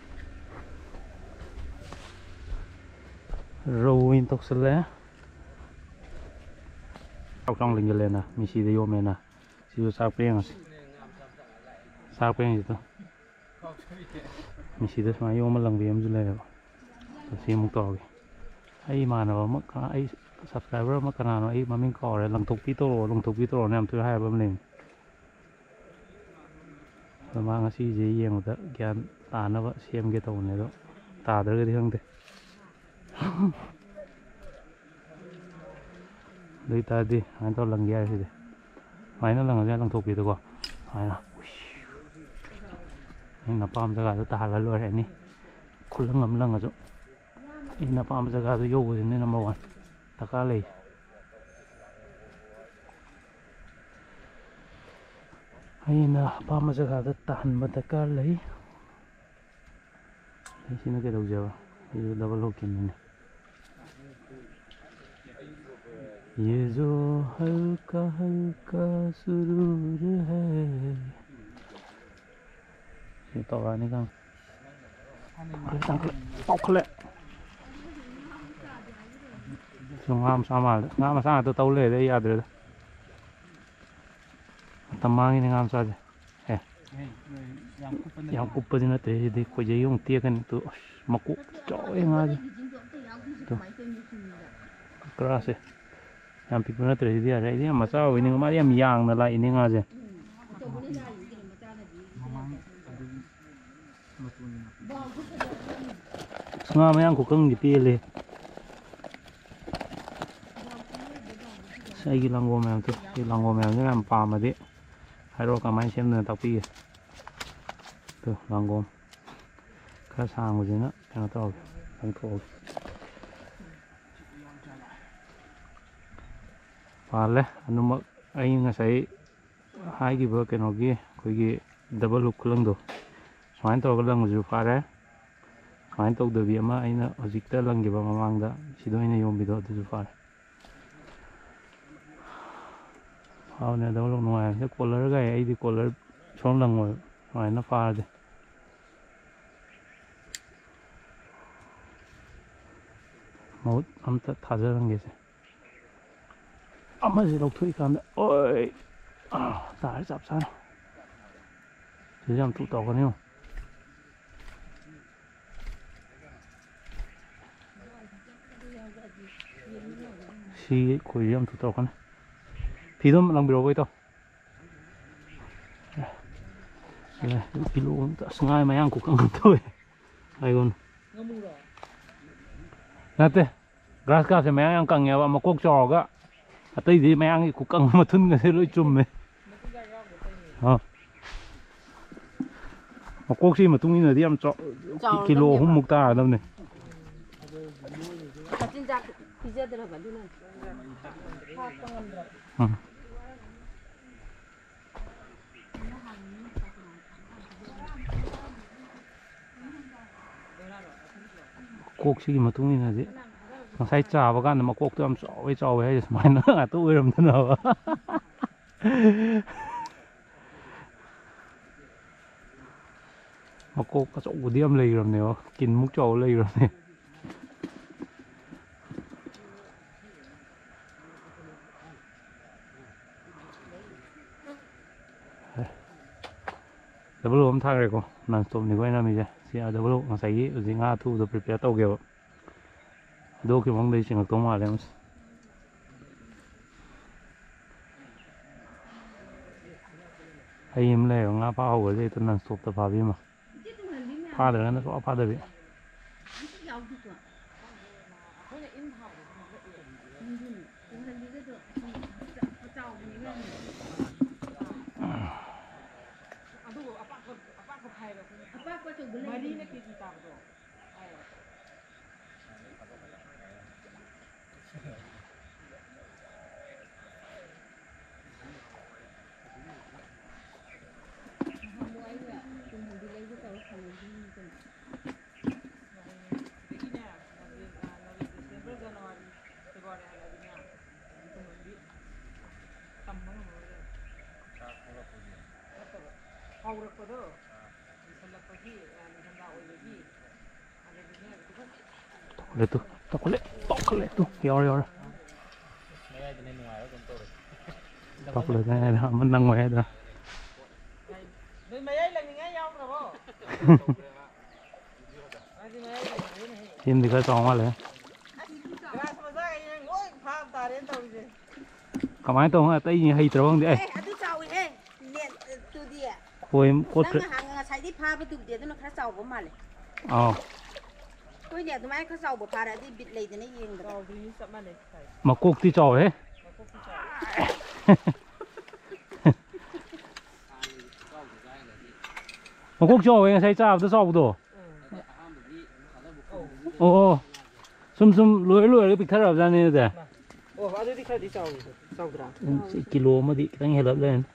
ꯔꯧ ꯑꯣꯏꯅ ꯇꯧꯁꯜꯂꯦ꯫ ꯆꯥꯎ ꯆꯥꯎꯅ ꯂꯦꯡꯖꯜꯂꯦꯅ, ꯃꯤꯁꯤꯗ ꯌꯣꯝꯃꯦꯅ꯫ ꯁꯤꯁꯨ ꯆꯥꯛ ꯄꯦꯡꯉꯁꯤ꯫ ꯆꯥꯛ ꯄꯦꯡꯉꯁꯤ ꯇꯨ꯫ ꯃꯤꯁꯤꯗ ꯁꯨꯃꯥꯏꯅ ꯌꯣꯝꯃ ꯂꯪꯕꯤ ꯑꯃꯁꯨ ꯂꯩꯌꯦꯕ꯫ ꯑꯗꯣ ꯁꯤ ꯑꯃꯨꯛ ꯇꯧꯔꯒꯦ꯫ ꯑꯩ ꯏꯃꯥꯟꯅꯕ ꯑꯃ, ꯀꯅꯥ-, ꯑꯩ subscriber ꯑꯃ ꯀꯅꯥꯅꯣ, ꯑꯩ ꯃꯃꯤꯡ ꯀꯥꯎꯔꯦ, "ꯂꯪꯊꯣꯛꯄꯤ ꯇꯧꯔꯛꯑꯣ, ꯂꯪꯊꯣꯛꯄꯤ ꯇꯧꯔꯛꯑꯣꯅ" ꯌꯥꯝ ꯇꯣꯏꯅ ꯍꯥꯏꯕ ꯑꯃ ꯂꯩꯕꯅꯦ꯫ ꯑꯗꯣ ꯃꯥ ꯉꯁꯤꯁꯦ ꯌꯦꯡꯕꯗ ꯒ꯭ꯌꯥꯟ ꯇꯥꯅꯕ ꯁꯦꯝꯒꯦ ꯇꯧꯕꯅꯦ, ꯑꯗꯣ ꯇꯥꯗ꯭ꯔꯒꯗꯤ ꯈꯪꯗꯦ꯫ ꯑꯗꯨ ꯑꯣꯏꯇꯥꯔꯗꯤ ꯁꯨꯃꯥꯏꯅ ꯇꯧꯔ ꯂꯪꯒꯦ ꯍꯥꯏꯔꯦ ꯁꯤꯗꯤ꯫ ꯁꯨꯃꯥꯏꯅ ꯂꯪꯉꯁꯨ ꯌꯥꯏ, ꯂꯪꯊꯣꯛꯄꯤꯗꯀꯣ꯫ ꯁꯨꯃꯥꯏꯅ꯫ ꯑꯩꯅ ꯑꯄꯥꯝꯕ ꯖꯒꯥꯗ ꯇꯥꯍꯜꯂ ꯂꯣꯏꯔꯦ ꯑꯦꯅꯤ꯫ ꯈꯨꯂꯪ ꯑꯃ ꯂꯪꯉꯁꯨ꯫ ꯑꯩꯅ ꯑꯄꯥꯝꯕ ꯖꯒꯥꯗ ꯌꯧꯕꯁꯤꯅꯦ number one ꯗꯔꯀꯥꯔ ꯂꯩ꯫ ꯑꯩꯅ ꯑꯄꯥꯝꯕ ꯖꯒꯥꯗ ꯇꯥꯍꯟꯕ ꯗꯔꯀꯥꯔ ꯂꯩ꯫ ꯑꯩ ꯁꯤꯅ ꯀꯩꯗꯧꯁꯦꯕ? ꯁꯤꯁꯨ double hook ꯀꯤꯅꯤꯅꯦ꯫ ये जो हल्का हल्का सुरूर है। ꯁꯤ ꯇꯧꯔꯛꯑꯅꯤ ꯈꯪꯉꯦ꯫ ꯇꯥꯎꯈꯠꯂꯦ꯫ ꯁꯤ ꯉꯥ ꯃꯆꯥ ꯃꯥꯜꯂꯦ꯫ ꯉꯥ ꯃꯆꯥ ꯉꯥꯛꯇ ꯇꯧ ꯂꯩꯔꯦ, ꯑꯩ ꯌꯥꯗ꯭ꯔꯦꯗ꯫ ꯃꯇꯝ ꯃꯥꯡꯉꯤꯅꯦ ꯉꯥ ꯃꯆꯥꯁꯦ꯫ ꯑꯦ꯫ ꯌꯥꯝ ꯀꯨꯞꯄꯗꯤ ꯅꯠꯇ꯭ꯔꯦ ꯁꯤꯗꯤ, ꯈꯣꯏꯖꯩ ꯑꯃꯨꯛ ꯇꯦꯛꯀꯅꯤ꯫ ꯇꯨ, ꯑꯁ, ꯃꯀꯣꯛ ꯆꯥꯎꯋꯦ ꯉꯥꯁꯦ꯫ ꯇꯨ꯫ Grass ꯁꯦ꯫ ꯌꯥꯝ ꯄꯤꯛꯄ ꯅꯠꯇ꯭ꯔꯦ ꯁꯤꯗꯤ, ꯌꯥꯔꯦ꯫ ꯑꯩꯗꯤ ꯌꯥꯝ ꯃꯆꯥ ꯑꯣꯏꯅꯤꯡꯕ, ꯃꯥꯗꯤ ꯌꯥꯝ ꯌꯥꯡꯅ ꯂꯥꯛꯏꯅꯦ ꯉꯥꯁꯦ꯫ ꯑꯁ, ꯉꯥ ꯃꯌꯥꯡ ꯈꯨꯀꯪꯗꯤ ꯄꯦꯜꯂꯦ꯫ ꯑꯁ, ꯑꯩꯒꯤ ꯂꯥꯡꯒꯣꯝ ꯃꯌꯥꯝꯗꯣ, ꯑꯩ ꯂꯥꯡꯒꯣꯝ ꯃꯌꯥꯝꯁꯦ ꯌꯥꯝ ꯄꯥꯝꯃꯗꯤ ꯍꯥꯏꯔꯛꯑꯣ, ꯀꯃꯥꯏꯅ ꯁꯦꯝꯗꯣꯏꯅꯣ ꯇꯥꯛꯄꯤꯒꯦ꯫ ꯑꯗꯨ ꯂꯥꯡꯒꯣꯝ ꯈꯔ ꯁꯥꯡꯕꯁꯤꯅ ꯀꯩꯅꯣ ꯇꯧꯔꯒꯦ, ꯂꯪꯊꯣꯛꯑꯒꯦ꯫ ꯄꯥꯜꯂꯦ ꯑꯗꯨꯃꯛ꯫ ꯑꯩ ꯉꯁꯥꯏ ꯍꯥꯏꯈꯤꯕ ꯀꯩꯅꯣꯒꯤ ꯑꯩꯈꯣꯏꯒꯤ double hook ꯈꯨꯂꯪꯗꯣ, ꯁꯨꯃꯥꯏꯅ ꯇꯧꯔꯒ ꯂꯪꯕꯁꯨ ꯐꯥꯔꯦ꯫ ꯁꯨꯃꯥꯏꯅ ꯇꯧꯗꯕꯤ ꯑꯃ ꯑꯩꯅ ꯍꯧꯖꯤꯛꯇ ꯂꯪꯈꯤꯕ ꯃꯃꯥꯡꯗ ꯁꯤꯗ ꯑꯣꯏꯅ ꯌꯣꯝꯕꯤꯗꯣ, ꯑꯗꯨꯁꯨ ꯐꯥꯔꯦ꯫ ꯐꯥꯕꯅꯦ ꯑꯗꯨꯝ ꯅꯨꯡꯉꯥꯏꯕꯅꯦ꯫ ꯀꯣꯂꯔꯒ ꯑꯩꯗꯤ ꯀꯣꯂꯔ ꯁꯣꯝ ꯂꯪꯉꯣꯏ ꯁꯨꯃꯥꯏꯅ ꯐꯥꯔꯗꯤ꯫ ꯃꯍꯨꯠ ꯑꯝꯇ ꯊꯥꯖꯔꯝꯒꯦꯁꯦ꯫ ꯑꯃꯁꯦ ꯂꯧꯊꯣꯛꯏꯀꯥꯟꯗ, ꯑꯣꯏ! ꯑꯥ, ꯇꯥꯔꯦ ꯆꯞ ꯆꯥꯅ꯫ ꯁꯤꯁꯨ ꯌꯥꯝ ꯊꯨ ꯇꯧꯔꯛꯀꯅꯤ ꯌꯦꯡꯉꯣ꯫ ꯁꯤ ꯈꯣꯏꯁꯨ ꯌꯥꯝ ꯊꯨ ꯇꯧꯔꯛꯀꯅꯤ꯫ ꯐꯤꯗꯣ ꯑꯃ ꯂꯪꯕꯤꯔꯛꯑꯣ ꯏꯇꯥꯎ꯫ ꯑꯦ, ꯀꯤꯂꯣ ꯑꯃꯇ, ꯑꯁ, ꯉꯥ ꯃꯌꯥꯡ ꯈꯨꯀꯪ ꯑꯃ ꯇꯧꯋꯦ꯫ ꯍꯥꯏꯒꯣꯟ꯫ ꯅꯠꯇꯦ, ꯒ꯭ꯔꯥꯁ ꯀꯥꯞꯁꯦ ꯃꯌꯥꯡ ꯌꯥꯝ ꯀꯪꯉꯦꯕ, ꯃꯀꯣꯛ ꯆꯥꯎꯔꯒ꯫ ꯑꯇꯩꯗꯤ ꯃꯌꯥꯡꯒꯤ ꯈꯨꯀꯪ ꯃꯊꯨꯟꯒꯁꯦ ꯂꯣꯏ ꯆꯨꯝꯃꯦ꯫ ꯑꯥ꯫ ꯃꯀꯣꯛꯁꯤ ꯃꯇꯨꯡ ꯏꯟꯅꯗꯤ ꯌꯥꯝ ꯆꯥꯎ-, ꯆꯥꯎꯔꯗꯕꯅꯦꯕ꯫ ꯀꯤꯂꯣ ꯑꯍꯨꯝꯃꯨꯛ ꯇꯥꯔꯗꯕꯅꯦ꯫ ꯃꯆꯤꯟꯖꯥꯛ ꯄꯤꯖꯗ꯭ꯔꯕ ꯑꯗꯨꯅ ꯍꯥꯞꯄ ꯉꯝꯗ꯭ꯔꯕ꯫ ꯎꯝ꯫ ꯀꯣꯛꯁꯤꯒꯤ ꯃꯇꯨꯡ ꯏꯟꯅꯗꯤ ꯉꯁꯥꯏ ꯆꯥꯕ ꯀꯥꯟꯗ ꯃꯀꯣꯛꯇꯣ ꯌꯥꯝ ꯆꯥꯎꯋꯦ, ꯆꯥꯎꯋꯦ ꯍꯥꯏꯁꯦ ꯁꯨꯃꯥꯏꯅ ꯉꯥꯛꯇ ꯑꯣꯏꯔꯝꯗꯅꯕ꯫ ꯃꯀꯣꯛ ꯑꯆꯧꯕꯗꯤ ꯌꯥꯝ ꯂꯩꯈ꯭ꯔꯕꯅꯦꯕ, ꯀꯤꯟꯃꯨꯛ ꯆꯥꯎꯕ ꯂꯩꯈ꯭ꯔꯕꯅꯦ꯫ ꯗꯕꯜ ꯑꯣ ꯑꯃ ꯊꯥꯈ꯭ꯔꯦꯀꯣ, ꯅꯟ ꯁ꯭ꯇꯣꯞꯅꯤꯀꯣ ꯑꯩꯅ ꯅꯝꯃꯤꯁꯦ꯫ ꯁꯤ ꯗꯕꯜ ꯑꯣ ꯉꯁꯥꯏꯒꯤ ꯍꯧꯖꯤꯛ ꯉꯥ ꯑꯊꯨꯕꯗꯣ ꯄ꯭ꯔꯤꯄꯦꯌꯔ ꯇꯧꯒꯦꯕ꯫ ꯍꯥꯏꯗꯣꯛꯈꯤꯕ ꯃꯅꯨꯡꯗ ꯑꯩ ꯆꯤꯡꯉꯛꯇꯧ ꯃꯥꯜꯂꯦ ꯃꯁꯤ꯫ ꯑꯩ ꯑꯃ ꯂꯩꯔꯦ, ꯉꯥ ꯐꯥ ꯍꯧꯒ꯭ꯔꯗꯤ ꯍꯦꯛꯇ ꯅꯟ ꯁ꯭ꯇꯣꯞꯇ ꯐꯥꯕꯤ ꯑꯃ꯫ ꯐꯥꯗ꯭ꯔꯒꯅ ꯁꯨꯡꯐꯥ ꯐꯥꯗꯕꯤ꯫ ꯑꯗꯨꯒ ꯑꯄꯥꯛꯄ, ꯑꯄꯥꯛꯄ ꯐꯥꯏꯕ ꯑꯩꯈꯣꯏꯅ꯫ ꯑꯄꯥꯛꯄ ꯑꯆꯧꯕ ꯂꯩ꯫ ꯃꯔꯤꯅ ꯀꯦꯖꯤ ꯇꯥꯕꯗꯣ꯫ ꯍꯧꯔꯛꯄꯗꯣ, ꯂꯤꯁꯜꯂꯛꯄꯒꯤ, ꯑ, ꯅꯤꯡꯊꯝꯊꯥ ꯑꯣꯏꯕꯒꯤ, ꯑꯗꯨꯗꯨꯅ ꯈꯤꯇꯪ ꯇꯧꯈꯠꯂꯦ ꯇꯨ, ꯇꯧꯈꯠꯂꯦ, ꯇꯧꯈꯠꯂꯦ ꯇꯨ, ꯌꯥꯎꯔꯦ, ꯌꯥꯎꯔꯦ꯫ ꯃꯌꯥꯏꯗꯅ ꯅꯨꯡꯉꯥꯏꯔ ꯀꯩꯅꯣ ꯇꯧꯔꯦ꯫ ꯇꯧꯈꯠꯂꯦ, ꯑꯃ ꯅꯪꯉꯣꯏ ꯍꯥꯏꯗ꯭ꯔꯥ? ꯅꯣꯏ ꯃꯌꯥꯏ ꯂꯪꯅꯤꯡꯉꯥꯏ ꯌꯥꯎꯗ꯭ꯔꯕꯣ? ꯃꯥꯗꯤ ꯃꯌꯥꯏ ꯂꯪꯅꯤꯡꯉꯥꯏꯅꯦꯍꯦ꯫ ꯁꯤꯝꯗꯤ ꯈꯔ ꯆꯥꯎ ꯃꯥꯜꯂꯦ꯫ ꯑꯁ, ꯒ꯭ꯔꯥꯁ ꯃꯆꯥꯈꯩ ꯅꯪ ꯂꯣꯏ ꯐꯥ ꯇꯥꯔꯦꯅ ꯇꯧꯔꯤꯁꯦ꯫ ꯀꯃꯥꯏꯅ ꯇꯧꯕꯅꯣ ꯑꯇꯩ ꯍꯩꯇ꯭ꯔꯕ ꯈꯪꯗꯦ꯫ ꯑꯦ, ꯑꯦ, ꯑꯗꯨ ꯆꯥꯎꯋꯤꯍꯦ꯫ ꯅꯦꯠ, ꯑꯗꯨꯗꯤ꯫ ꯍꯣꯏ, ꯀꯣꯠꯈ꯭ꯔꯦ꯫ ꯅꯪ ꯉꯍꯥꯟ ꯉꯁꯥꯏꯗꯤ ꯐꯥꯕꯗꯨꯕꯨꯗꯤ ꯑꯗꯨꯅ ꯈꯔ ꯆꯥꯎꯕ ꯃꯥꯜꯂꯦ꯫ ꯑꯥꯎ꯫ ꯍꯣꯏꯅꯦ, ꯑꯗꯨꯃꯥꯏꯅ ꯈꯔ ꯆꯥꯎꯕ ꯐꯥꯔꯗꯤ ꯕꯤꯠ ꯂꯩꯗꯅ ꯌꯦꯡꯕꯗ꯫ ꯆꯥꯎꯗ꯭ꯔꯤꯅꯤ, ꯆꯞ ꯃꯥꯟꯅꯩ ꯁꯥꯏꯖ꯫ ꯃꯀꯣꯛꯇꯤ ꯆꯥꯎꯋꯦ꯫ ꯃꯀꯣꯛꯇꯤ ꯆꯥꯎꯋꯦ꯫ ꯃꯀꯣꯛ ꯆꯥꯎꯋꯦ, ꯉꯁꯥꯏ ꯆꯥꯕꯗ ꯆꯥꯎꯕꯗꯣ꯫ ꯎꯝ꯫ ꯑꯣ, ꯑꯣ꯫ ꯁꯨꯝ ꯁꯨꯝ ꯂꯣꯏꯔ ꯂꯣꯏꯔꯒ ꯄꯤꯛꯊꯔꯛꯑꯕꯖꯥꯠꯅꯤ ꯑꯗꯨꯗꯤ꯫ ꯑꯣ, ꯑꯗꯨꯗꯤ ꯈꯔꯗꯤ ꯆꯥꯎꯋꯤ, ꯆꯥꯎꯗ꯭ꯔꯥ? ꯎꯝ, ꯁꯤ ꯀꯤꯂꯣ ꯑꯃꯗꯤ ꯈꯤꯇꯪ ꯍꯦꯜꯂꯞ ꯂꯩꯔꯅꯤ꯫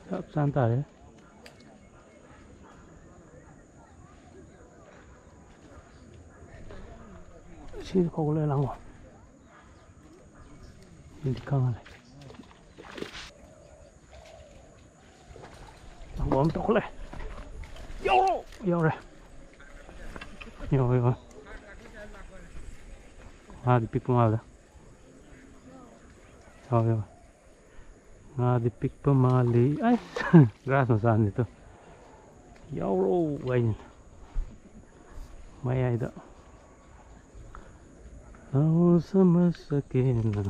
ꯆꯞ ꯆꯥꯅ ꯇꯥꯔꯦ꯫ ꯁꯤꯗ ꯀꯧ ꯂꯩ ꯂꯥꯡꯉꯣ꯫ ꯁꯤꯗꯤ ꯈꯪꯉꯅꯤ꯫ ꯂꯥꯡꯒꯣꯜ ꯑꯃ ꯇꯧꯈꯠꯂꯦ꯫ ꯌꯧꯔꯣ! ꯌꯧꯔꯦ꯫ ꯌꯧꯔꯦ, ꯌꯧꯔꯦ꯫ ꯉꯥꯗꯤ ꯄꯤꯛꯄ ꯃꯥꯜꯂꯦ꯫ ꯌꯧꯔꯦ, ꯌꯧꯔꯦ꯫ ꯉꯥꯗꯤ ꯄꯤꯛꯄ ꯃꯥꯜꯂꯤ꯫ ꯑꯩ, ꯒ꯭ꯔꯥꯁ ꯃꯆꯥꯅꯤ ꯇꯨ꯫ ꯌꯥꯎꯔꯣ ꯍꯥꯏꯅꯤ꯫ ꯃꯌꯥꯏꯗ꯫ ꯑꯧ ꯁꯃꯁ ꯀꯦꯅ꯫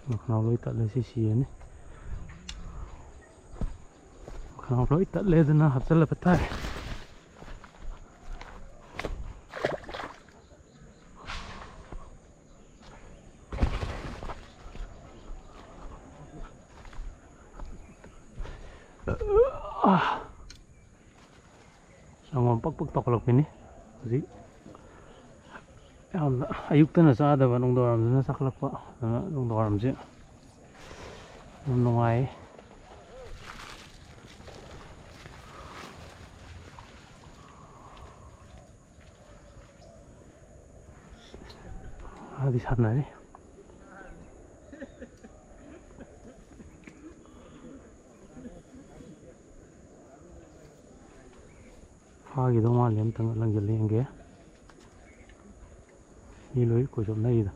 ꯃꯈꯅꯥꯎ ꯂꯣꯏ ꯇꯠꯂꯦ ꯁꯤ ꯁꯤꯔꯅꯤ꯫ ꯃꯈꯅꯥꯎ ꯂꯣꯏ ꯇꯠꯂꯦ ꯑꯗꯨꯅ ꯍꯥꯞꯆꯤꯜꯂꯕ ꯇꯥꯔꯦ꯫ ꯁꯪꯒꯣꯝ ꯄꯛ ꯄꯛ ꯇꯧꯈꯠꯂꯛꯄꯤꯅꯤ ꯍꯧꯖꯤꯛ꯫ ꯌꯥꯝꯅ ꯑꯌꯨꯛꯇꯅ ꯆꯥꯗꯕ, ꯅꯨꯡꯗꯥꯡꯋꯥꯏꯔꯝꯗꯅ ꯆꯥꯈꯠꯂꯛꯄ, ꯑꯗꯨꯅ ꯅꯨꯡꯗꯥꯡꯋꯥꯏꯔꯝꯁꯦ ꯌꯥꯝ ꯅꯨꯡꯉꯥꯏ꯫ ꯃꯥꯗꯤ ꯁꯥꯟꯅꯔꯤ꯫ ꯐꯥꯈꯤꯗꯧ ꯃꯥꯜꯂꯦ, ꯑꯝꯇꯪ ꯂꯪꯁꯤꯜꯂ ꯌꯦꯡꯒꯦ꯫ ꯃꯤ ꯂꯣꯏ ꯀꯣꯏꯆꯣꯞꯅꯔꯤꯗ꯫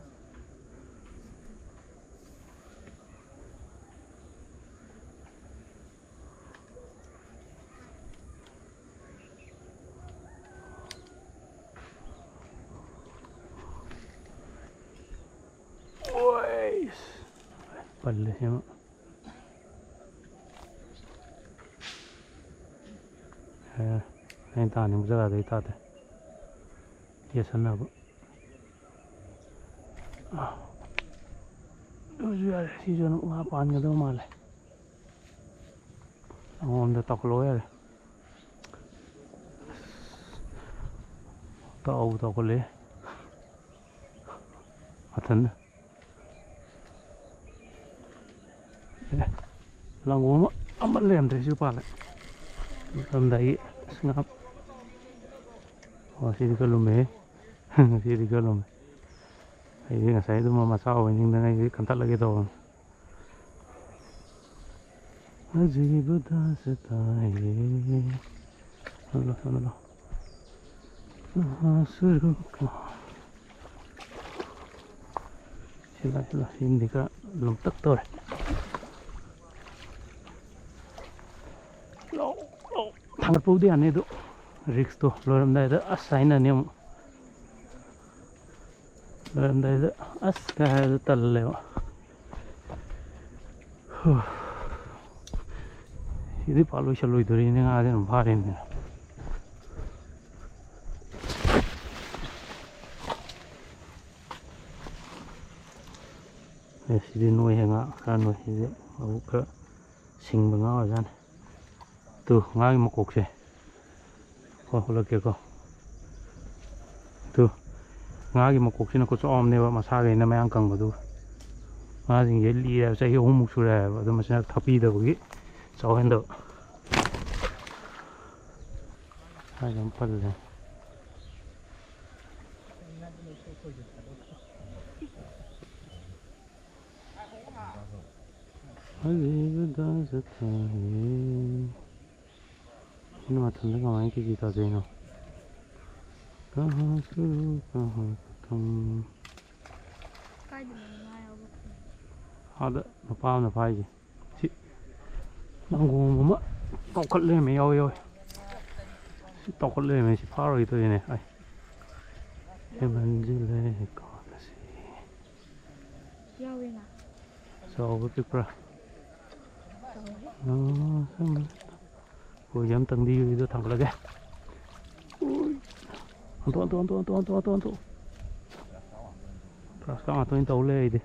ꯑꯣꯏꯁ! ꯄꯜꯂꯦ ꯁꯤꯃ꯫ ꯑꯦ, ꯑꯩꯅ ꯇꯥꯅꯤꯡꯕ ꯖꯒꯥꯗꯩ ꯇꯥꯗꯦ꯫ ꯌꯦꯠꯁꯟꯅꯕ꯫ ꯑꯥ꯫ ꯑꯗꯨꯁꯨ ꯌꯥꯔꯦ꯫ ꯁꯤꯁꯨ ꯑꯗꯨꯝ ꯉꯥ ꯄꯥꯟꯒꯗꯕ ꯃꯥꯜꯂꯦ꯫ ꯑꯃꯃꯝꯗ ꯇꯧꯈꯠꯂꯛꯑꯣ ꯌꯥꯔꯦ꯫ ꯇꯥꯎꯕꯨ ꯇꯧꯈꯠꯂꯛꯑꯦ꯫ ꯃꯊꯟꯗ꯫ ꯑꯦ, ꯂꯪꯒꯣ ꯑꯃ, ꯑꯃ ꯂꯩꯔꯝꯗ꯭ꯔꯦ, ꯁꯤꯁꯨ ꯄꯥꯜꯂꯦ꯫ ꯃꯇꯝꯗ ꯑꯩ ꯑꯁ ꯉꯥ-, ꯑꯣ, ꯁꯤꯗꯤ ꯈꯔ ꯂꯨꯝꯃꯦꯍꯦ꯫ ꯁꯤꯗꯤ ꯈꯔ ꯂꯨꯝꯃꯦ꯫ ꯑꯩꯗꯤ ꯉꯁꯥꯏ ꯑꯗꯨꯝ ꯃꯆꯥ ꯑꯣꯏ ꯅꯤꯡꯗꯅ ꯑꯩꯗꯤ ꯀꯟꯊꯠꯂꯒꯦ ꯇꯧꯕꯅꯤ꯫ ꯑꯖꯤꯕꯗ ꯁꯇꯥꯏꯌꯦ꯫ Hello, hello. ꯅꯍꯥꯁꯨꯔꯨꯀ꯫ ꯁꯤꯂꯥ, ꯁꯤꯂꯥ, ꯁꯤꯃꯗꯤ ꯈꯔ ꯂꯨꯝꯇꯛ ꯇꯧꯔꯦ꯫ ꯂꯧ, ꯂꯧ꯫ ꯊꯥꯡꯒꯠꯄꯕꯨꯗꯤ ꯌꯥꯅꯤ ꯑꯗꯨ, ꯔꯤꯛꯁꯇꯣ ꯂꯣꯏꯔꯝꯗꯥꯏꯗ ꯑꯁ ꯍꯥꯏꯅꯅꯤ ꯑꯃꯨꯛ꯫ ꯂꯣꯏꯔꯝꯗꯥꯏꯗ ꯑꯁ ꯀꯥꯏ ꯍꯥꯏꯕꯗ ꯇꯜꯂꯦꯕ꯫ ꯍꯨ꯫ ꯁꯤꯗꯤ ꯄꯥꯛ ꯂꯣꯏꯁꯜꯂꯣꯏꯗꯣꯔꯤꯅꯦ, ꯉꯥꯁꯦ ꯑꯗꯨꯝ ꯐꯥꯔꯤꯕꯅꯤꯅ꯫ ꯑꯦ, ꯁꯤꯗꯤ ꯅꯣꯏꯍꯦ, ꯉꯥ ꯈꯔ ꯅꯣꯏ꯫ ꯁꯤꯗꯤ ꯃꯕꯨꯛ ꯈꯔ ꯁꯤꯡꯕ ꯉꯥ ꯑꯣꯏꯔꯖꯥꯠꯅꯤ꯫ ꯇꯨ, ꯉꯥꯒꯤ ꯃꯀꯣꯛꯁꯦ꯫ ꯍꯣꯏ, ꯍꯣꯠꯂꯛꯀꯦꯀꯣ꯫ ꯇꯨ, ꯉꯥꯒꯤ ꯃꯀꯣꯛꯁꯤꯅ ꯈꯨꯆꯥꯎ ꯑꯃꯅꯦꯕ, ꯃꯁꯥꯈꯩꯅ ꯃꯌꯥꯡ ꯀꯪꯕꯗꯨ꯫ ꯉꯥꯁꯤꯡꯁꯦ ꯂꯤꯔꯦ ꯍꯥꯏꯕ, ꯆꯍꯤ ꯑꯍꯨꯝꯃꯨꯛ ꯁꯨꯔꯦ ꯍꯥꯏꯕ, ꯑꯗꯨ ꯃꯆꯤꯟꯖꯥꯛ ꯊꯥꯛꯄꯤꯗꯕꯒꯤ ꯆꯥꯎꯍꯟꯗꯕ꯫ ꯁ꯭ꯋꯥꯏꯗ ꯑꯃ ꯄꯜꯂꯦ꯫ ꯑꯖꯤꯕꯗ ꯆꯠꯊꯔꯦ꯫ ꯁꯤꯅ ꯃꯊꯟꯗ ꯀꯃꯥꯏꯅ ꯀꯦꯖꯤ ꯇꯥꯖꯩꯅꯣ? ꯀꯍꯥ ꯁꯨꯔꯨ, ꯀꯍꯥ ꯈꯇꯝ꯫ ꯀꯥꯏꯗꯅꯣ ꯉꯥ ꯌꯥꯎꯕ ꯈꯨꯟ? ꯑꯥꯗ ꯅꯨꯄꯥ ꯑꯃꯅ ꯐꯥꯏꯁꯦ꯫ ꯁꯤ ꯂꯪꯒꯣꯡ ꯑꯃ ꯇꯥꯎꯈꯠ ꯂꯩꯔꯝꯃꯦ꯫ ꯌꯥꯎꯋꯦ, ꯌꯥꯎꯋꯦ꯫ ꯁꯤ ꯇꯥꯎꯈꯠ ꯂꯩꯔꯝꯃꯦ꯫ ꯁꯤ ꯐꯥꯔꯣꯏꯗꯣꯏꯅꯦ꯫ ꯑꯩ ꯍꯦꯟꯃꯟꯁꯤꯜꯂꯦ ꯀꯥꯟꯅꯁꯤ꯫ ꯌꯥꯎꯋꯦꯅ꯫ ꯆꯥꯎꯕ ꯄꯤꯛꯄ꯭ꯔꯥ? ꯆꯥꯎꯋꯦ꯫ ꯑꯣ, ꯁꯨꯝ꯫ ꯍꯣꯏ, ꯌꯥꯝ ꯇꯪꯗꯤ ꯌꯨꯔꯤꯗꯣ ꯊꯥꯡꯒꯠꯂꯒꯦ꯫ ꯎꯏ꯫ ꯍꯟꯇꯣ, ꯍꯟꯇꯣ, ꯍꯟꯇꯣ꯫ ꯐ꯭ꯂꯥꯁꯀ ꯉꯥꯛꯇ ꯑꯣꯏꯅ ꯇꯧ ꯂꯩ ꯑꯩꯗꯤ꯫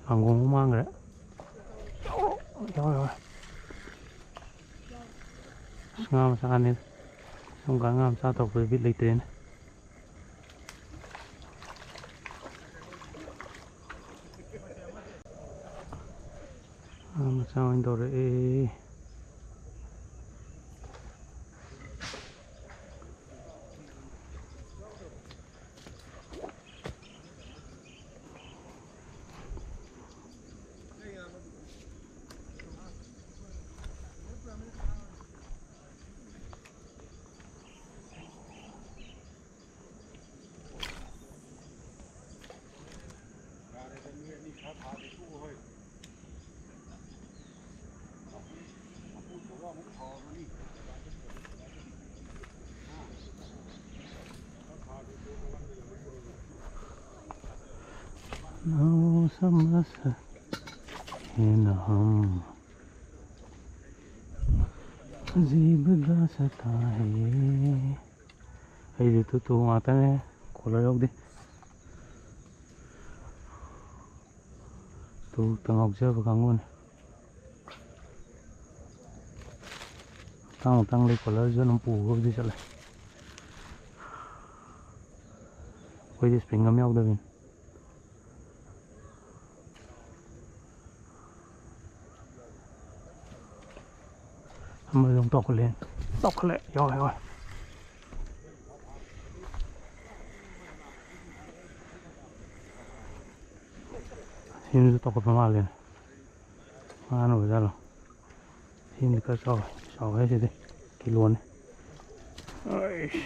ꯂꯪꯒꯣꯡ ꯑꯃ ꯃꯥꯡꯈ꯭ꯔꯦ꯫ ꯌꯥꯎꯔꯦ, ꯌꯥꯎꯔꯦ꯫ ꯑꯁ, ꯉꯥ ꯃꯆꯥꯅꯤ꯫ ꯁꯨꯝ ꯀꯥꯟ ꯉꯥ ꯃꯆꯥ ꯇꯧꯔꯛꯄꯗ ꯕꯤꯠ ꯂꯩꯇ꯭ꯔꯦꯅꯦ꯫ ꯉꯥ ꯃꯆꯥ ꯑꯣꯏꯅ ꯇꯧꯔꯛꯑꯦ꯫ ꯅꯧ ꯁꯃꯁ ꯍꯦꯅ ꯍꯝ ꯖꯤꯕ ꯒ ꯁꯇꯥ ꯍꯦ꯫ ꯑꯩꯗꯤ ꯇꯨ ꯇꯨ ꯉꯥꯛꯇꯅꯦ, ꯀꯣꯂꯔ ꯌꯥꯎꯗꯦ꯫ ꯇꯨ ꯈꯛꯇ ꯉꯥꯎꯖꯕ ꯀꯥꯡꯕꯨꯅꯦ꯫ ꯃꯇꯥꯡ ꯃꯇꯥꯡ ꯂꯩ, ꯀꯣꯂꯔꯁꯨ ꯑꯗꯨꯝ ꯄꯨꯕꯕꯨꯗꯤ ꯆꯠꯂꯦ꯫ ꯑꯩꯈꯣꯏꯗꯤ ꯁ꯭ꯄ꯭ꯔꯤꯡ ꯑꯃ ꯌꯥꯎꯗꯕꯤꯅꯤ꯫ ꯑꯃꯁꯨ ꯑꯃꯨꯛ ꯇꯧꯈꯠꯂꯛꯑꯦ꯫ ꯇꯧꯈꯠꯂꯛꯑꯦ꯫ ꯌꯥꯎꯔꯦ, ꯌꯥꯎꯔꯦ꯫ ꯁꯤꯃꯁꯨ ꯇꯧꯈꯠꯄ ꯃꯥꯜꯂꯦꯅꯦ꯫ ꯉꯥꯅ ꯑꯣꯏꯖꯥꯠꯂꯣ? ꯁꯤꯃꯗꯤ ꯈꯔ ꯆꯥꯎꯔꯦ꯫ ꯆꯥꯎꯔꯦ ꯍꯥꯏꯁꯤꯗꯤ꯫ ꯀꯤꯂꯣꯅꯤ꯫ ꯑꯩꯁ꯫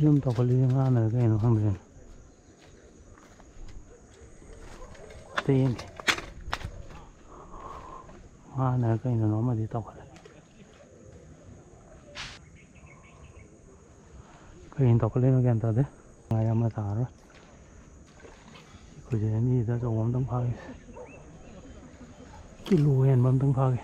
ꯌꯨꯝ ꯇꯧꯈꯠꯂꯤꯁꯦ ꯉꯥꯅꯔ ꯀꯩꯅꯣ ꯈꯪꯗ꯭ꯔꯦꯅꯦ꯫ ꯑꯝꯇ ꯌꯦꯡꯒꯦ꯫ ꯉꯥꯅꯔ ꯀꯩꯅꯣ ꯑꯃꯗꯤ ꯇꯧꯈꯠꯂꯦ꯫ ꯀꯩꯅ ꯇꯧꯈꯠꯂꯤꯅꯣ ꯒ꯭ꯌꯥꯟ ꯇꯥꯗꯦ꯫ ꯉꯥ ꯌꯥꯝꯅ ꯇꯥꯔꯔꯣꯏ꯫ ꯑꯩꯈꯣꯏꯁꯦ ꯑꯅꯤꯁꯤꯗ ꯑꯆꯧꯕ ꯑꯝꯇꯪ ꯐꯥꯒꯦ꯫ ꯀꯤꯂꯣ ꯍꯦꯟꯕ ꯑꯝꯇꯪ ꯐꯥꯒꯦ꯫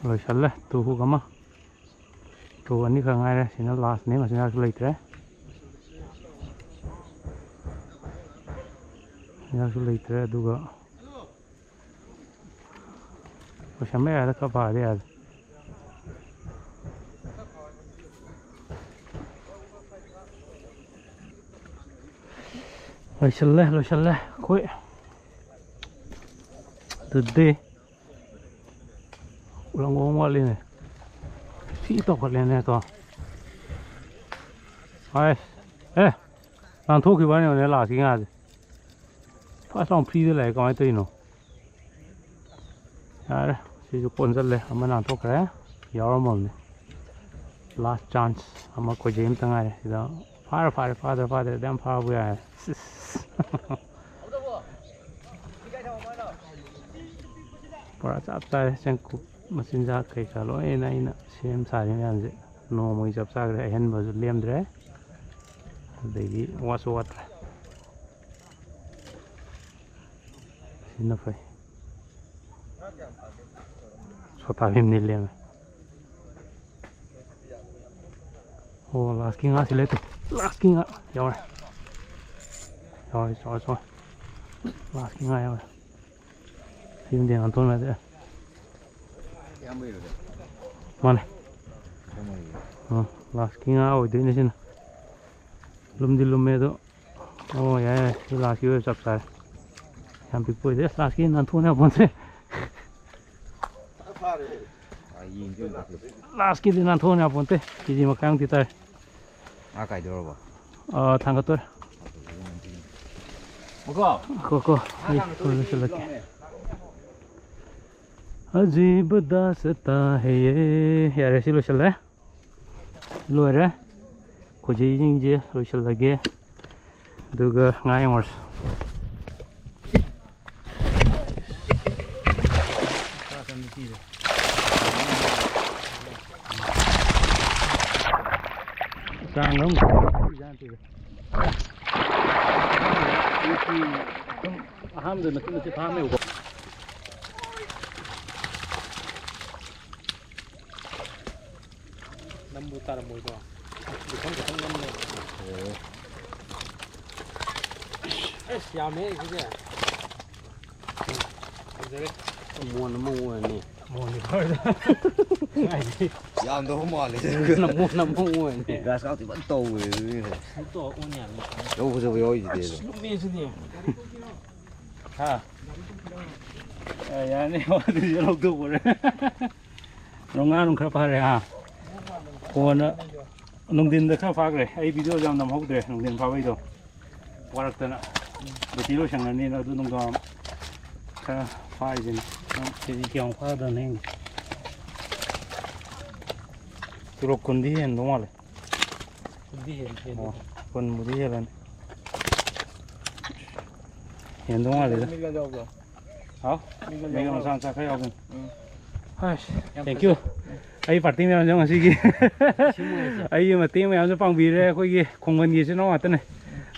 ꯂꯣꯏꯁꯜꯂꯦ꯫ ꯇꯨ ꯍꯨꯛ ꯑꯃ꯫ ꯇꯨ ꯑꯅꯤꯈꯛ ꯉꯥꯏꯔꯦ꯫ ꯁꯤꯅ ꯂꯥꯁꯅꯦ꯫ ꯃꯆꯤꯟꯖꯥꯛꯁꯨ ꯂꯩꯇ꯭ꯔꯦ꯫ ꯃꯆꯤꯟꯖꯥꯛꯁꯨ ꯂꯩꯇ꯭ꯔꯦ꯫ ꯑꯗꯨꯒ ꯂꯣꯏꯁꯟꯕ ꯌꯥꯔꯦ꯫ ꯈꯔ ꯐꯥꯔꯗꯤ ꯌꯥꯔꯦ꯫ ꯂꯣꯏꯁꯜꯂꯦ, ꯂꯣꯏꯁꯜꯂꯦ꯫ ꯑꯩꯈꯣꯏ ꯑꯗꯨꯗꯤ ꯎꯔꯪꯒꯣꯡ ꯋꯥꯠꯂꯤꯅꯦ꯫ ꯁꯤ ꯇꯧꯈꯠꯂꯦꯅꯦ ꯇꯣ꯫ ꯑꯁ꯫ ꯑꯦ! ꯅꯥꯟꯊꯣꯛꯈꯤꯕ ꯋꯥꯅꯤ ꯌꯦꯡꯉꯨꯅꯦ ꯂꯥꯁꯀꯤ ꯉꯥꯁꯦ꯫ ꯐꯥꯔꯁ ꯔꯥꯎꯟ ꯐ꯭ꯔꯤꯗ ꯂꯥꯛꯑꯦ, ꯀꯃꯥꯏꯅ ꯇꯧꯔꯤꯅꯣ? ꯌꯥꯔꯦ, ꯁꯤꯁꯨ ꯀꯣꯟꯁꯤꯜꯂꯦ꯫ ꯑꯃ ꯅꯥꯟꯊꯣꯛꯈ꯭ꯔꯦ, ꯌꯥꯎꯔꯝꯃꯕꯅꯤ꯫ ꯂꯥꯁ ꯆꯥꯟꯁ ꯑꯃ ꯈꯣꯏꯖꯩ ꯑꯃꯇ ꯉꯥꯏꯔꯦ꯫ ꯁꯤꯗ ꯐꯥꯔꯦ, ꯐꯥꯔꯦ, ꯐꯥꯗ꯭ꯔꯦ, ꯐꯥꯗ꯭ꯔꯦ, ꯑꯗꯨ ꯌꯥꯝ ꯐꯥꯕ ꯌꯥꯔꯦ꯫ ꯁꯤꯁ꯫ ꯄꯨꯔꯥ ꯆꯞ ꯆꯥꯔꯦ꯫ ꯆꯦꯡꯀꯨꯞ ꯃꯆꯤꯟꯖꯥꯛ ꯀꯩꯀꯥ ꯂꯣꯏꯅ ꯑꯩꯅ ꯁꯦꯝ ꯁꯥꯔꯤ ꯃꯌꯥꯝꯁꯦ ꯅꯣꯡꯃꯒꯤ ꯆꯞ ꯆꯥꯈ꯭ꯔꯦ꯫ ꯑꯍꯦꯟꯕꯁꯨ ꯂꯦꯝꯗ꯭ꯔꯦ, ꯑꯗꯒꯤ ꯋꯥꯠꯁꯨ ꯋꯥꯠꯇ꯭ꯔꯦ꯫ ꯁꯤꯅ ꯐꯩ꯫ ꯁꯣꯇꯥ ꯚꯤꯝꯗꯤ ꯂꯦꯝꯃꯦ꯫ ꯑꯣ, ꯂꯥꯁꯀꯤ ꯉꯥꯁꯤ ꯂꯩꯇꯦ꯫ ꯂꯥꯁꯀꯤ ꯉꯥ ꯌꯥꯎꯔꯦ꯫ ꯌꯥꯎꯔꯦ, ꯆꯥꯎꯔꯦ, ꯆꯥꯎꯔꯦ꯫ ꯂꯥꯁꯀꯤ ꯉꯥ ꯌꯥꯎꯔꯦ꯫ ꯁꯤꯃꯗꯤ ꯉꯥꯟꯊꯣꯛꯅꯗ꯭ꯔꯦ꯫ ꯃꯥꯅꯦ꯫ ꯑꯥ, ꯂꯥꯁꯀꯤ ꯉꯥ ꯑꯣꯏꯗꯣꯏꯅꯦ ꯁꯤꯅ꯫ ꯂꯨꯝꯗꯤ ꯂꯨꯝꯃꯦ ꯑꯗꯣ꯫ ꯑꯣ, ꯌꯥꯏ, ꯌꯥꯏ꯫ ꯁꯤ ꯂꯥꯁꯀꯤ ꯑꯣꯏꯕ ꯆꯞ ꯆꯥꯔꯦ꯫ ꯌꯥꯝ ꯄꯤꯛꯄ ꯑꯣꯏꯗꯦ꯫ ꯑꯁ, ꯂꯥꯁꯀꯤ ꯅꯥꯟꯊꯣꯛꯅ ꯌꯥꯄꯣꯟꯇꯦ꯫ ꯂꯥꯁꯀꯤꯗꯤ ꯅꯥꯟꯊꯣꯛꯅ ꯌꯥꯄꯣꯟꯇꯦ꯫ ꯀꯦ ꯖꯤ ꯃꯈꯥꯏꯃꯨꯛꯇꯤ ꯇꯥꯔꯦ꯫ ꯉꯥ ꯀꯥꯏꯗꯧꯔꯕ? ꯑꯥ, ꯊꯥꯡꯒꯠꯇꯣꯔꯦ꯫ ꯃꯀꯣ? ꯀꯣ, ꯀꯣ, ꯑꯩ ꯂꯣꯏꯁꯤꯜꯂꯛꯀꯦ꯫ ꯑꯖꯤꯕ ꯗꯥꯁ ꯇꯥ ꯍꯦ ꯌꯦ꯫ ꯌꯥꯔꯦ, ꯁꯤ ꯂꯣꯏꯁꯤꯜꯂꯦ꯫ ꯂꯣꯏꯔꯦ꯫ ꯈꯨꯖꯩꯁꯤꯡꯁꯦ ꯂꯣꯏꯁꯤꯜꯂꯒꯦ꯫ ꯑꯗꯨꯒ ꯉꯥ ꯌꯦꯡꯉꯨꯔꯁꯤ꯫ ꯆꯥꯡ ꯑꯃ ꯑꯗꯨꯝ ꯑꯍꯥꯟꯕꯗ ꯃꯆꯤꯠ ꯃꯆꯤꯠ ꯐꯥꯔꯝꯃꯦꯕꯀꯣ꯫ ꯅꯝꯕꯨ ꯇꯥꯔꯝꯃꯣꯏꯗꯣ꯫ ꯈꯤꯇꯪ ꯈꯤꯇꯪ ꯅꯝꯃꯦ꯫ ꯑꯣ꯫ ꯑꯁ, ꯌꯥꯝꯃꯦ ꯁꯤꯗꯤ꯫ ꯐꯖꯔꯦ꯫ ꯃꯣꯟ ꯑꯃ ꯑꯣꯏꯔꯅꯤ꯫ ꯃꯣꯟꯗꯤ ꯐꯔꯦ꯫ ꯌꯥꯝꯗꯧ ꯃꯥꯜꯂꯦ꯫ ꯃꯣꯟ ꯑꯃ ꯑꯣꯏꯔꯅꯤ꯫ ꯒ꯭ꯔꯥꯁ ꯀꯥꯞꯇꯤ ꯐꯖꯅ ꯇꯧꯋꯦ ꯑꯗꯨꯒꯤ꯫ ꯁꯤ ꯇꯧꯔ ꯑꯣꯟ ꯌꯥꯅꯤ꯫ ꯂꯧ ꯐꯖꯕ ꯌꯥꯎꯔꯤꯁꯤꯗꯤ ꯑꯗꯣ꯫ ꯑꯁ, ꯂꯨꯝꯃꯦ ꯁꯤꯗꯤ꯫ ꯍꯥ? ꯑꯦ, ꯌꯥꯅꯤ, ꯑꯗꯨꯗꯤ ꯂꯧꯊꯣꯛꯄꯔꯦ꯫ ꯅꯣꯡꯉꯥ ꯅꯨꯡ ꯈꯔ ꯐꯥꯔꯦ, ꯍꯥ? ꯀꯣꯟꯅ ꯅꯨꯡꯊꯤꯟꯗ ꯈꯔ ꯐꯥꯈ꯭ꯔꯦ꯫ ꯑꯩ ꯚꯤꯗꯤꯑꯣ ꯌꯥꯝ ꯅꯝꯍꯧꯗ꯭ꯔꯦ ꯅꯨꯡꯊꯤꯟ ꯐꯥꯕꯩꯗꯣ꯫ ꯋꯥꯔꯛꯇꯅ꯫ ꯕꯦꯇ꯭ꯔꯤ ꯂꯣꯏꯁꯟꯒ꯭ꯔꯅꯤꯅ ꯑꯗꯨ ꯅꯨꯡꯗꯥꯡ ꯈꯔ ꯐꯥꯔꯤꯁꯤꯅꯤ꯫ ꯀꯦ ꯖꯤ ꯀꯌꯥꯃꯨꯛ ꯐꯥꯒꯗ꯭ꯔꯅ ꯌꯦꯡꯒꯦ꯫ ꯀꯤꯂꯣ ꯀꯨꯟꯗꯤ ꯍꯦꯟꯗꯧ ꯃꯥꯜꯂꯦ꯫ ꯀꯨꯟꯗꯤ ꯍꯦꯟ-, ꯍꯦꯟ-, ꯑꯣ, ꯀꯨꯟꯕꯨꯗꯤ ꯍꯦꯜꯂꯅꯤ꯫ ꯍꯦꯟꯗꯧ ꯃꯥꯜꯂꯦꯗ꯫ ꯃꯤꯒ ꯌꯥꯎꯕ꯭ꯔꯣ? ꯍꯥꯎ? ꯃꯤꯒ ꯃꯤꯒ ꯌꯥꯎꯕ꯭ꯔꯣ? ꯃꯆꯥ ꯃꯆꯥ ꯈꯔ ꯌꯥꯎꯕꯅꯤ꯫ ꯎꯝ꯫ ꯍꯥꯏꯁ, ꯌꯥꯝ thank you꯫ ꯐꯖꯩ꯫ ꯑꯩ ꯄꯥꯔꯇꯤ ꯃꯌꯥꯝꯁꯦ ꯉꯁꯤꯒꯤ ꯁꯤ ꯃꯣꯏꯁꯦ꯫ ꯑꯩꯒꯤ ꯃꯇꯦꯡ ꯃꯌꯥꯝꯁꯦ ꯄꯥꯡꯕꯤꯔꯦ꯫ ꯑꯩꯈꯣꯏꯒꯤ ꯈꯣꯡꯕꯟꯒꯤ ꯏꯆꯤꯟ ꯏꯅꯥꯎ ꯉꯥꯛꯇꯅꯦ꯫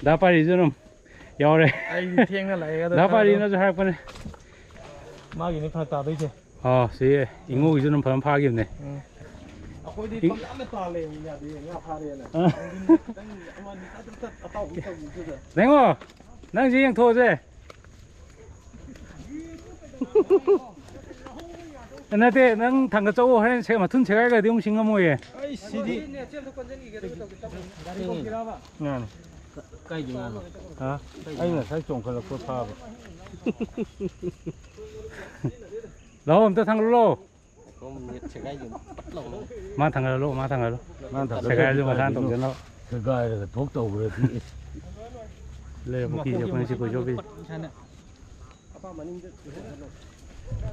ꯗꯥ ꯄꯥꯔꯤꯁꯨ ꯑꯗꯨꯝ ꯌꯥꯎꯔꯦ꯫ ꯑꯩꯗꯤ ꯊꯦꯡꯅ ꯂꯥꯛꯑꯦ, ꯑꯗꯣ ꯗꯥ ꯈꯔ ꯑꯗꯨꯝ ꯄꯥꯔꯤꯅꯁꯨ ꯍꯥꯏꯔꯛꯄꯅꯦ꯫ ꯃꯥꯒꯤꯅꯤ ꯐꯔꯛ ꯇꯥꯗꯣꯏꯁꯦ꯫ ꯑꯣ, ꯁꯤ ꯏꯉꯣꯒꯤꯁꯨ ꯑꯗꯨꯝ ꯐꯖꯅ ꯐꯥꯈꯤꯕꯅꯦ꯫ ꯎꯝ꯫ ꯑꯩꯈꯣꯏꯗꯤ ꯏ- ꯄꯪꯌꯥꯝꯗ ꯇꯥꯜꯂꯦ, ꯌꯥꯗꯦ, ꯉꯥ ꯐꯥꯔꯦꯅ꯫ ꯑ꯫ ꯅꯪꯗꯤ ꯈꯤꯇꯪ ꯑꯃ ꯑꯅꯤ ꯇꯠ ꯇꯠ ꯇꯠ ꯑꯇꯥꯎꯕꯤ ꯇꯧꯕꯤꯗꯨꯗ꯫ ꯅꯪꯉꯣ, ꯅꯪꯁꯤ ꯌꯦꯡꯊꯣꯛꯑꯁꯦ꯫ ꯅꯠꯇꯦ, ꯅꯪ ꯊꯥꯡꯒꯠꯆꯧꯑꯣ, ꯍꯣꯔꯦꯟ ꯁꯦ-, ꯃꯊꯨꯟ ꯁꯦꯒꯥꯏꯈ꯭ꯔꯗꯤ ꯑꯃꯨꯛ ꯁꯤꯡꯉꯝꯃꯣꯏꯌꯦ꯫ ꯑꯩ ꯁꯤꯗꯤ ꯒꯥꯔꯤ ꯊꯧꯒꯤꯔꯕ? ꯉꯥꯅꯤ꯫ ꯀꯥꯏꯗꯩ ꯉꯥꯅꯣ? ꯍꯥ? ꯑꯩ ꯉꯁꯥꯏ ꯆꯣꯡꯈꯠꯂꯛꯄ ꯐꯥꯕ꯫ ꯂꯥꯛꯑꯣ, ꯑꯝꯇ ꯊꯥꯡꯒꯠꯂꯨ ꯂꯥꯛꯑꯣ꯫ ꯁꯣꯝ ꯅꯦꯠ ꯁꯦꯒꯥꯏꯈꯤꯕ ꯄꯠ ꯂꯥꯎꯅ꯫ ꯃꯥ ꯊꯥꯡꯒꯠꯍꯜꯂꯣ, ꯃꯥ ꯊꯥꯡꯒꯠꯍꯜꯂꯣ꯫ ꯃꯥ ꯊꯥꯡꯒꯠꯍꯜꯂꯣ꯫ ꯁꯦꯒꯥꯏꯔꯁꯨ ꯃꯁꯥꯅ ꯇꯧꯖꯅꯕ꯫ ꯁꯦꯒꯥꯏꯔꯒ ꯊꯣꯛ ꯇꯧꯈ꯭ꯔꯗꯤ꯫ ꯂꯩꯔ ꯄꯨꯈ꯭ꯔꯤꯁꯦ ꯑꯩꯈꯣꯏꯅ ꯁꯤ ꯀꯣꯏꯆꯣꯞꯄꯤ꯫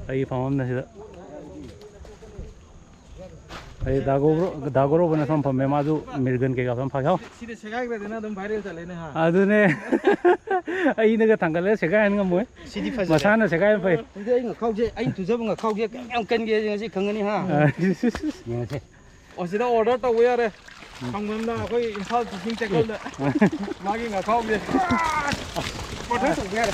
ꯑꯩꯒꯤ ꯐꯝꯐꯝꯅ ꯁꯤꯗ꯫ ꯑꯩ ꯗꯥ ꯒꯧꯔ-, ꯗꯥ ꯒꯧꯔꯕꯅ ꯁꯣꯝ ꯐꯝꯃꯦ, ꯃꯥꯁꯨ ꯃꯤꯔꯒꯟ ꯀꯩꯀꯥ ꯐꯖꯅ ꯐꯥꯒꯦ꯫ ꯍꯥꯎ꯫ ꯁꯤꯗꯤ ꯁꯦꯒꯥꯏꯈ꯭ꯔꯗꯅ ꯑꯗꯨꯝ viral ꯆꯠꯂꯦꯅꯦ, ꯍꯥ? ꯑꯗꯨꯅꯦ꯫ ꯑꯩꯅꯒ ꯊꯥꯡꯒꯠꯂꯒ ꯁꯦꯒꯥꯏꯍꯟ ꯉꯝꯃꯣꯏ꯫ ꯁꯤꯗꯤ ꯐꯖꯔꯦ꯫ ꯃꯁꯥꯅ ꯁꯦꯒꯥꯏꯕ ꯐꯩ꯫ ꯁꯤꯗꯤ ꯑꯩ ꯉꯈꯥꯎꯁꯦ, ꯑꯩꯅ ꯇꯨꯖꯕ ꯉꯈꯥꯎꯁꯦ ꯀꯌꯥꯝ ꯀꯟꯒꯦ ꯉꯁꯤ ꯈꯪꯒꯅꯤ, ꯍꯥ? ꯑ, ꯌꯦꯡꯉꯁꯦ꯫ ꯑꯣ, ꯁꯤꯗ order ꯇꯧꯕ ꯌꯥꯔꯦ꯫ ꯈꯥꯡꯕꯝꯗ ꯑꯩꯈꯣꯏ ꯏꯝꯐꯥꯜ fishing tackle ꯗ ꯃꯥꯒꯤ ꯉꯈꯥꯎꯁꯦ꯫ Order ꯇꯧꯕ ꯌꯥꯔꯦ꯫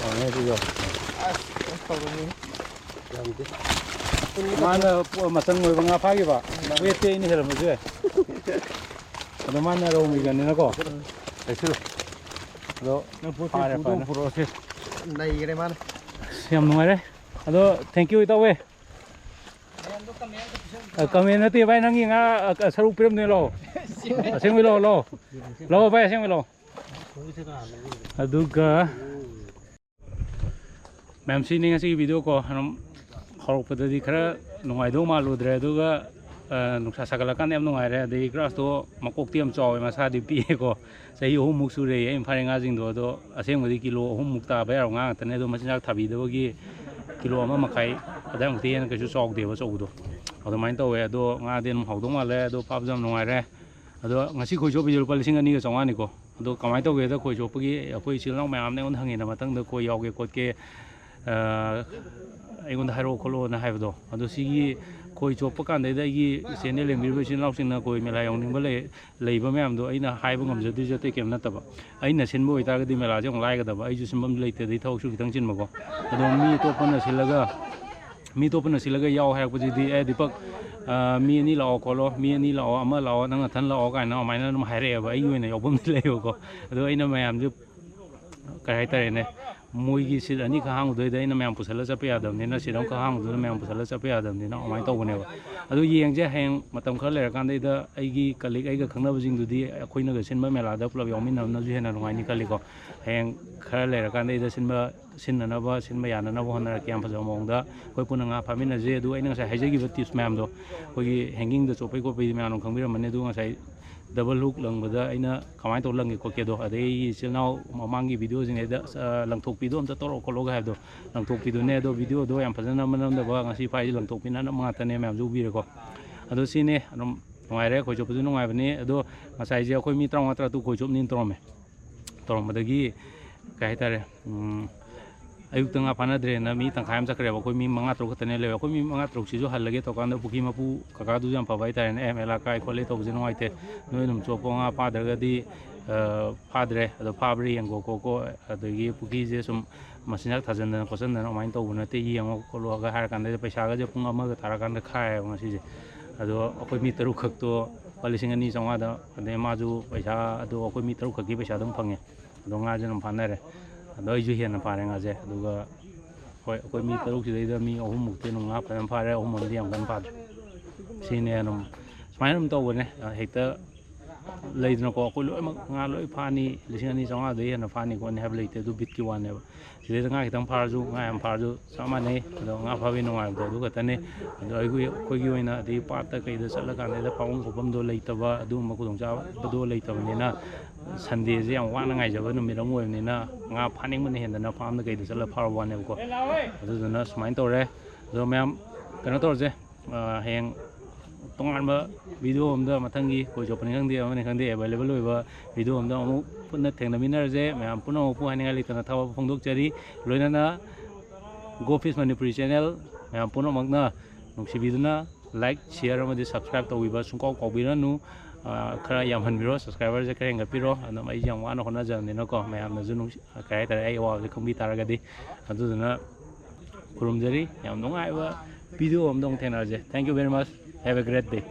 ꯇꯧꯔꯦ ꯑꯗꯨꯒ꯫ ꯑꯁ, ꯑꯁ, ꯇꯧꯔꯅꯤ꯫ ꯃꯥꯅ ꯄꯣ-, ꯃꯆꯪ ꯑꯣꯏꯕ ꯉꯥ ꯐꯥꯈꯤꯕ꯫ Weight ꯇꯤ ꯑꯩꯅ ꯍꯦꯜꯂꯝꯕꯁꯨ ꯌꯥꯏ꯫ ꯑꯗꯣ ꯃꯥꯅ ꯔꯧ ꯃꯤꯒꯅꯤꯅꯀꯣ꯫ ꯂꯩꯁꯤꯜꯂꯨ꯫ ꯑꯗꯣ ꯅꯪ ꯄꯣꯠ ꯆꯩ ꯐꯥꯔꯦ, ꯄꯨꯗꯧ ꯐꯔꯦ꯫ ꯄꯨꯔꯛꯑꯣꯁꯦ꯫ ꯅꯩꯒꯔꯦ ꯃꯥꯅ꯫ ꯑꯁ, ꯌꯥꯝ ꯅꯨꯡꯉꯥꯏꯔꯦ꯫ ꯑꯗꯣ thank you ꯏꯇꯥꯎ ꯚꯥꯏ꯫ ꯑ, comment ꯅꯠꯇꯦ ꯚꯥꯏ, ꯅꯪꯒꯤ ꯉꯥ, ꯑ, ꯁꯔꯨꯛ ꯄꯤꯔꯝꯗꯣꯏꯅꯦ, ꯂꯥꯛꯑꯣ꯫ ꯑꯁꯦꯡꯕꯩ ꯂꯥꯛꯑꯣ, ꯂꯥꯛꯑꯣ꯫ ꯂꯥꯛꯑꯣ ꯚꯥꯏ, ꯑꯁꯦꯡꯕꯩ ꯂꯥꯛꯑꯣ꯫ ꯑꯗꯨꯒ ꯃꯌꯥꯝ, ꯁꯤꯅꯤ ꯉꯁꯤꯒꯤ video ꯀꯣ꯫ ꯑꯗꯨꯝ ꯍꯧꯔꯛꯄꯗꯗꯤ ꯈꯔ ꯅꯨꯡꯉꯥꯏꯗꯧ ꯃꯥꯜꯂꯨꯗ꯭ꯔꯦ, ꯑꯗꯨꯒ, ꯑ, ꯅꯨꯡꯁꯥ ꯁꯥꯒꯠꯂꯀꯥꯟꯗ ꯌꯥꯝ ꯅꯨꯡꯉꯥꯏꯔꯦ꯫ ꯑꯗꯩ grass ꯇꯣ ꯃꯀꯣꯛꯇꯤ ꯌꯥꯝ ꯆꯥꯎꯋꯦ, ꯃꯁꯥꯗꯤ ꯄꯤꯛꯑꯦꯀꯣ꯫ ꯆꯍꯤ ꯑꯍꯨꯝꯃꯨꯛ ꯁꯨꯔꯦ ꯑꯩꯅ ꯐꯥꯔꯤ ꯉꯥꯁꯤꯡꯗꯣ, ꯑꯗꯣ ꯑꯁꯦꯡꯕꯗꯤ ꯀꯤꯂꯣ ꯑꯍꯨꯝꯃꯨꯛ ꯇꯥꯕ ꯌꯥꯕ ꯉꯥ ꯉꯥꯛꯇꯅꯦ, ꯑꯗꯣ ꯃꯆꯤꯟꯖꯥꯛ ꯊꯥꯕꯤꯗꯕꯒꯤ ꯀꯤꯂꯣ ꯑꯃ ꯃꯈꯥꯏ ꯑꯗꯥꯏꯃꯨꯛꯇꯩ ꯍꯦꯟꯅ ꯀꯩꯁꯨ ꯆꯥꯎꯗꯦꯕ ꯑꯆꯧꯕꯗꯣ꯫ ꯑꯗꯨꯃꯥꯏꯅ ꯇꯧꯋꯦ꯫ ꯑꯗꯣ ꯉꯥꯗꯤ ꯑꯗꯨꯝ ꯍꯥꯎꯗꯧ ꯃꯥꯜꯂꯦ꯫ ꯑꯗꯣ ꯐꯥꯕꯁꯨ ꯌꯥꯝ ꯅꯨꯡꯉꯥꯏꯔꯦ꯫ ꯑꯗꯣ ꯉꯁꯤ ꯈꯣꯏ ꯆꯣꯞꯄꯤꯁꯦ ꯂꯨꯄꯥ ꯂꯤꯁꯤꯡ ꯑꯅꯤꯒ ꯆꯥꯝꯃꯉꯥꯅꯤꯀꯣ꯫ ꯑꯗꯣ ꯀꯃꯥꯏꯅ ꯇꯧꯒꯦꯗ, ꯈꯣꯏ ꯆꯣꯞꯄꯒꯤ ꯑꯩꯈꯣꯏ ꯏꯆꯤꯜ ꯏꯅꯥꯎ ꯃꯌꯥꯝꯅ ꯑꯩꯉꯣꯟꯗ ꯍꯪꯉꯤꯅ, ꯃꯊꯪꯗ ꯈꯣꯏ ꯌꯥꯎꯒꯦ ꯈꯣꯠꯀꯦ, ꯑ, ꯑꯩꯉꯣꯟꯗ ꯍꯥꯏꯔꯛꯑꯣ ꯈꯣꯠꯂꯣꯅ ꯍꯥꯏꯕꯗꯣ꯫ ꯑꯗꯣ ꯁꯤꯒꯤ ꯈꯣꯏ ꯆꯣꯞꯄ ꯀꯥꯟꯗꯩꯗ ꯑꯩꯒꯤ ꯆꯦꯅꯦꯜ ꯌꯦꯡꯕꯤꯔꯤꯕ ꯏꯆꯤꯜ ꯏꯅꯥꯎꯁꯤꯡꯅ ꯈꯣꯏ ꯃꯦꯂꯥ ꯌꯥꯎꯅꯤꯡꯕ ꯂꯩ, ꯂꯩꯕ ꯃꯌꯥꯝꯗꯣ ꯑꯩꯅ ꯍꯥꯏꯕ ꯉꯝꯖꯗ꯭ꯔꯤꯁꯦ ꯑꯇꯩ ꯀꯩꯝ ꯅꯠꯇꯕ꯫ ꯑꯩꯅ ꯁꯤꯟꯕ ꯑꯣꯏꯇꯥꯔꯒꯗꯤ ꯃꯦꯂꯥꯁꯦ ꯑꯃꯨꯛ ꯂꯥꯏꯒꯗꯕ, ꯑꯩꯁꯨ ꯁꯤꯟꯐꯝꯁꯨ ꯂꯩꯇꯦ, ꯑꯗꯩ ꯊꯕꯛꯁꯨ ꯈꯤꯇꯪ ꯆꯤꯟꯕꯀꯣ꯫ ꯑꯗꯣ ꯃꯤ ꯑꯇꯣꯞꯄꯅ ꯁꯤꯜꯂꯒ, ꯃꯤ ꯑꯇꯣꯞꯄꯅ ꯁꯤꯜꯂꯒ ꯌꯥꯎ ꯍꯥꯏꯔꯛꯄꯁꯤꯗꯤ, "ꯑꯦ, ꯗꯤꯄꯛ, ꯑ, ꯃꯤ ꯑꯅꯤ ꯂꯥꯛꯑꯣ ꯈꯣꯠꯂꯣ, ꯃꯤ ꯑꯅꯤ ꯂꯥꯛꯑꯣ, ꯑꯃ ꯂꯥꯛꯑꯣ, ꯅꯪ ꯅꯊꯟ ꯂꯥꯛꯑꯣ" ꯀꯥꯏꯅ ꯑꯗꯨꯃꯥꯏꯅ ꯑꯗꯨꯝ ꯍꯥꯏꯔꯛꯑꯦꯕ꯫ ꯑꯩꯒꯤ ꯑꯣꯏꯅ ꯌꯥꯎꯐꯝꯗꯤ ꯂꯩꯌꯦꯕꯀꯣ꯫ ꯑꯗꯣ ꯑꯩꯅ ꯃꯌꯥꯝꯁꯦ, ꯀꯩ ꯍꯥꯏꯇꯥꯔꯦꯅꯦ, ꯃꯣꯏꯒꯤ ꯁꯤꯠ ꯑꯅꯤꯈꯛ ꯍꯥꯡꯕꯗꯨꯗꯩꯗ ꯑꯩꯅ ꯃꯌꯥꯝ ꯄꯨꯁꯜꯂ ꯆꯠꯄ ꯌꯥꯗꯕꯅꯤꯅ, ꯁꯤꯠ ꯑꯃꯈꯛ ꯍꯥꯡꯕꯗꯨꯗ ꯃꯌꯥꯝ ꯄꯨꯁꯜꯂ ꯆꯠꯄ ꯌꯥꯗꯕꯅꯤꯅ ꯑꯗꯨꯃꯥꯏꯅ ꯇꯧꯕꯅꯦꯕ꯫ ꯑꯗꯨ ꯌꯦꯡꯁꯦ, ꯍꯌꯦꯡ ꯃꯇꯝ ꯈꯔ ꯂꯩꯔꯀꯥꯟꯗꯩꯗ ꯑꯩꯒꯤ ꯀꯂꯤꯛ, ꯑꯩꯒ ꯈꯪꯅꯕꯁꯤꯡꯗꯨꯗꯤ ꯑꯩꯈꯣꯏꯅꯒ ꯁꯤꯟꯕ ꯃꯦꯂꯥꯗ ꯄꯨꯂꯞ ꯌꯥꯎꯃꯤꯟꯅꯕꯅꯁꯨ ꯍꯦꯟꯅ ꯅꯨꯡꯉꯥꯏꯅꯤ ꯈꯜꯂꯤꯀꯣ꯫ ꯍꯌꯦꯡ ꯈꯔ ꯂꯩꯔꯀꯥꯟꯗꯩꯗ ꯁꯤꯟꯕ, ꯁꯤꯟꯅꯅꯕ, ꯁꯤꯟꯕ ꯌꯥꯅꯅꯕ ꯍꯣꯠꯅꯔꯛꯀꯦ꯫ ꯌꯥꯝ ꯐꯖꯕ ꯃꯑꯣꯡꯗ ꯑꯩꯈꯣꯏ ꯄꯨꯟꯅ ꯉꯥ ꯐꯥꯃꯤꯟꯅꯁꯦ꯫ ꯑꯗꯨꯒ ꯑꯩꯅ ꯉꯁꯥꯏ ꯍꯥꯏꯖꯈꯤꯕ ꯇꯤꯞꯁ ꯃꯌꯥꯝꯗꯣ, ꯑꯩꯈꯣꯏꯒꯤ ꯍꯦꯡꯒꯤꯡꯗ ꯆꯣꯞꯄꯩ ꯈꯣꯠꯄꯩꯗꯤ ꯃꯌꯥꯝ ꯑꯗꯨꯝ ꯈꯪꯕꯤꯔꯝꯃꯅꯤ꯫ ꯑꯗꯨ ꯉꯁꯥꯏ ꯗꯕꯜ ꯍꯨꯛ ꯂꯪꯕꯗ ꯑꯩꯅ ꯀꯃꯥꯏꯅ ꯇꯧꯔ ꯂꯪꯒꯦ ꯈꯣꯠꯀꯦꯗꯣ, ꯑꯗꯩ ꯑꯩꯒꯤ ꯏꯆꯤꯜ ꯏꯅꯥꯎ ꯃꯃꯥꯡꯒꯤ ꯚꯤꯗꯤꯑꯣꯁꯤꯡ, ꯑꯩꯗ, ꯑ, ꯂꯪꯊꯣꯛꯄꯤꯗꯣ ꯑꯝꯇ ꯇꯧꯔꯛꯑꯣ ꯈꯣꯠꯂꯣꯒ ꯍꯥꯏꯕꯗꯣ, ꯂꯪꯊꯣꯛꯄꯤꯗꯨꯅꯦ꯫ ꯑꯗꯣ ꯚꯤꯗꯤꯑꯣꯗꯣ ꯌꯥꯝ ꯐꯖꯅ ꯅꯝꯕ ꯅꯝꯗꯕ, ꯉꯁꯤ ꯐꯥꯏꯁꯦ ꯂꯪꯊꯣꯛꯄꯤꯅꯅꯕ ꯉꯥꯛꯇꯅꯦ, ꯃꯌꯥꯝꯁꯨ ꯎꯕꯤꯔꯦꯀꯣ꯫ ꯑꯗꯣ ꯁꯤꯅꯦ ꯑꯗꯨꯝ ꯅꯨꯡꯉꯥꯏꯔꯦ, ꯈꯣꯏ ꯆꯣꯞꯄꯁꯨ ꯅꯨꯡꯉꯥꯏꯕꯅꯤ꯫ ꯑꯗꯣ ꯉꯁꯥꯏꯁꯦ ꯑꯩꯈꯣꯏ ꯃꯤ ꯇꯔꯥꯃꯉꯥ ꯇꯔꯥꯇꯔꯨꯛ ꯈꯣꯏ ꯆꯣꯞꯅꯤꯅ ꯇꯧꯔꯝꯃꯦ꯫ ꯇꯧꯔꯝꯕꯗꯒꯤ, ꯀꯩ ꯍꯥꯏꯇꯥꯔꯦ, ꯎꯝ, ꯑꯌꯨꯛꯇ ꯉꯥ ꯐꯥꯅꯗ꯭ꯔꯦꯅ ꯃꯤ ꯇꯪꯈꯥꯏ ꯑꯃ ꯆꯠꯈ꯭ꯔꯦꯕ꯫ ꯑꯩꯈꯣꯏ ꯃꯤ ꯃꯉꯥ ꯇꯔꯨꯛ ꯈꯛꯇꯅꯦ ꯂꯩꯕ꯫ ꯑꯩꯈꯣꯏ ꯃꯤ ꯃꯉꯥ ꯇꯔꯨꯛꯁꯤꯁꯨ ꯍꯜꯂꯒꯦ ꯇꯧꯀꯥꯟꯗ ꯄꯨꯈ꯭ꯔꯤ ꯃꯄꯨ ꯀꯀꯥꯗꯨꯁꯨ ꯌꯥꯝ ꯐꯕ ꯍꯥꯏꯇꯥꯔꯦꯅꯦ꯫ "ꯑꯦ, ꯃꯦꯂꯥ ꯀꯥꯏ ꯈꯣꯠꯂꯦ ꯇꯧꯕꯁꯦ ꯅꯨꯡꯉꯥꯏꯇꯦ, ꯅꯣꯏ ꯑꯗꯨꯝ ꯆꯣꯞꯄꯣ, ꯉꯥ ꯐꯥꯗ꯭ꯔꯒꯗꯤ, ꯑ, ꯐꯥꯗ꯭ꯔꯦ, ꯑꯗꯣ ꯐꯥꯕ꯭ꯔꯥ ꯌꯦꯡꯀꯣ ꯈꯣꯠꯀꯣ, ꯑꯗꯒꯤ ꯄꯨꯈ꯭ꯔꯤꯁꯦ ꯁꯨꯝ ꯃꯆꯤꯟꯖꯥꯛ ꯊꯥꯖꯤꯟꯗꯅ ꯈꯣꯠꯆꯤꯟꯗꯅ ꯑꯗꯨꯃꯥꯏꯅ ꯇꯧꯕ ꯅꯠꯇꯦ, ꯌꯦꯡꯉꯣ ꯈꯣꯠꯂꯣꯒ" ꯍꯥꯏꯔ ꯀꯥꯟꯗ ꯄꯩꯁꯥꯒꯁꯦ ꯄꯨꯡ ꯑꯃꯒ ꯇꯥꯔꯀꯥꯟꯗ ꯈꯥꯏꯌꯦꯕ ꯉꯁꯤꯁꯦ꯫ ꯑꯗꯣ ꯑꯩꯈꯣꯏ ꯃꯤ ꯇꯔꯨꯛ ꯈꯛꯇꯣ ꯂꯨꯄꯥ ꯂꯤꯁꯤꯡ ꯑꯅꯤ ꯆꯥꯝꯃꯉꯥꯗ, ꯑꯗꯩ ꯃꯥꯁꯨ ꯄꯩꯁꯥ, ꯑꯗꯣ ꯑꯩꯈꯣꯏ ꯃꯤ ꯇꯔꯨꯛ ꯈꯛꯀꯤ ꯄꯩꯁꯥ ꯑꯗꯨꯝ ꯐꯪꯉꯦ꯫ ꯑꯗꯣ ꯉꯥꯁꯦ ꯑꯗꯨꯝ ꯐꯥꯅꯔꯦ꯫ ꯑꯗꯣ ꯑꯩꯁꯨ ꯍꯦꯟꯅ ꯐꯥꯔꯦ ꯉꯥꯁꯦ꯫ ꯑꯗꯨꯒ ꯍꯣꯏ, ꯑꯩꯈꯣꯏ ꯃꯤ ꯇꯔꯨꯛꯁꯤꯗꯩꯗ ꯃꯤ ꯑꯍꯨꯝꯃꯨꯛꯇꯤ ꯑꯗꯨꯝ ꯉꯥ ꯐꯖꯅ ꯐꯥꯔꯦ, ꯑꯍꯨꯝ ꯑꯃꯗꯤ ꯌꯥꯝ ꯀꯟꯅ ꯐꯥꯗ꯭ꯔꯦ꯫ ꯁꯤꯅꯦ ꯑꯗꯨꯝ, ꯁꯨꯃꯥꯏꯅ ꯑꯗꯨꯝ ꯇꯧꯕꯅꯦ꯫ ꯍꯦꯛꯇ ꯂꯩꯗꯅꯀꯣ, ꯑꯩꯈꯣꯏ ꯂꯣꯏꯅꯃꯛ ꯉꯥ ꯂꯣꯏ ꯐꯥꯅꯤ, ꯂꯤꯁꯤꯡ ꯑꯅꯤ ꯆꯥꯝꯃꯉꯥꯗꯩ ꯍꯦꯟꯅ ꯐꯥꯅꯤ ꯈꯣꯠꯅꯤ ꯍꯥꯏꯕ ꯂꯩꯇꯦ꯫ ꯑꯗꯨ ꯕꯤꯠꯀꯤ ꯋꯥꯅꯦꯕ꯫ ꯁꯤꯗꯩꯗ ꯉꯥ ꯈꯤꯇꯪ ꯐꯥꯔꯁꯨ, ꯉꯥ ꯌꯥꯝ ꯐꯥꯔꯁꯨ ꯆꯞ ꯃꯥꯟꯅꯩ꯫ ꯑꯗꯣ ꯉꯥ ꯐꯥꯕꯒꯤ ꯅꯨꯡꯉꯥꯏꯕꯗꯣ ꯑꯗꯨ ꯈꯛꯇꯅꯤ꯫ ꯑꯗꯣ ꯑꯩꯈꯣꯏ, ꯑꯩꯈꯣꯏꯒꯤ ꯑꯣꯏꯅ ꯑꯗꯩ ꯄꯥꯠꯇ ꯀꯩꯗ ꯆꯠꯂꯀꯥꯟꯗ ꯐꯥꯐꯝ ꯈꯣꯠꯐꯝꯗꯣ ꯂꯩꯇꯕ, ꯑꯗꯨꯒꯨꯝꯕ ꯈꯨꯗꯣꯡꯆꯥꯕꯗꯣ ꯂꯩꯇꯕꯅꯤꯅ, ꯁꯟꯗꯦꯁꯦ ꯌꯥꯝ ꯋꯥꯅ ꯉꯥꯏꯖꯕ ꯅꯨꯃꯤꯠ ꯑꯃ ꯑꯣꯏꯕꯅꯤꯅ, ꯉꯥ ꯐꯥꯅꯤꯡꯕꯅ ꯍꯦꯟꯗꯅ ꯐꯥꯝꯗ ꯀꯩꯗ ꯆꯠꯂ ꯐꯥꯔꯨꯕ ꯋꯥꯅꯦꯕꯀꯣ꯫ ꯑꯗꯨꯗꯨꯅ ꯁꯨꯃꯥꯏꯅ ꯇꯧꯔꯦ꯫ ꯑꯗꯣ ꯃꯌꯥꯝ ꯀꯩꯅꯣ ꯇꯧꯔꯁꯦ, ꯍꯌꯦꯡ ꯇꯣꯉꯥꯟꯕ ꯚꯤꯗꯤꯑꯣ ꯑꯝꯗ, ꯃꯊꯪꯒꯤ ꯀꯣꯏ ꯆꯣꯞꯄꯅꯤ ꯈꯪꯗꯦ, ꯑꯃꯅꯤ ꯈꯪꯗꯦ, ꯑꯦꯕꯥꯏꯂꯦꯕꯜ ꯑꯣꯏꯕ ꯚꯤꯗꯤꯑꯣ ꯑꯝꯗ ꯑꯃꯨꯛ ꯄꯨꯟꯅ ꯊꯦꯡꯅꯃꯤꯟꯅꯔꯁꯦ꯫ ꯃꯌꯥꯝ ꯄꯨꯝꯅꯃꯛꯄꯨ ꯍꯥꯏꯅꯤꯡꯉꯥꯏ ꯂꯩꯇꯅ ꯊꯥꯒꯠꯄ ꯐꯣꯡꯗꯣꯛꯆꯔꯤ꯫ ꯂꯣꯏꯅꯅ Go Fish Manipuri channel ꯃꯌꯥꯝ ꯄꯨꯝꯅꯃꯛꯅ ꯅꯨꯡꯁꯤꯕꯤꯗꯨꯅ like, share ꯑꯃꯗꯤ subscribe ꯇꯧꯕꯤꯕ ꯁꯨꯡꯀꯥꯎ ꯀꯥꯎꯕꯤꯔꯅꯨ꯫ ꯈꯔ ꯌꯥꯝꯍꯟꯕꯤꯔꯣ, ꯁꯕꯁꯀ꯭ꯔꯥꯏꯕꯔꯁꯦ ꯈꯔ ꯍꯦꯟꯒꯠꯄꯤꯔꯣ꯫ ꯑꯗꯨꯝ ꯑꯩꯁꯦ ꯌꯥꯝ ꯋꯥꯅ ꯍꯣꯠꯅꯖꯕꯅꯤꯅꯀꯣ, ꯃꯌꯥꯝꯅꯁꯨ ꯅꯨꯡꯁꯤ-, ꯀꯩ ꯍꯥꯏꯇꯥꯔꯦ, ꯑꯩ ꯑꯋꯥꯕꯁꯦ ꯈꯪꯕꯤ ꯇꯥꯔꯒꯗꯤ꯫ ꯑꯗꯨꯗꯨꯅ ꯈꯨꯔꯨꯝꯖꯔꯤ꯫ ꯌꯥꯝ ꯅꯨꯡꯉꯥꯏꯕ ꯚꯤꯗꯤꯑꯣ ꯑꯝꯗ ꯑꯃꯨꯛ ꯊꯦꯡꯅꯔꯁꯦ꯫ Thank you very much. Have a great day.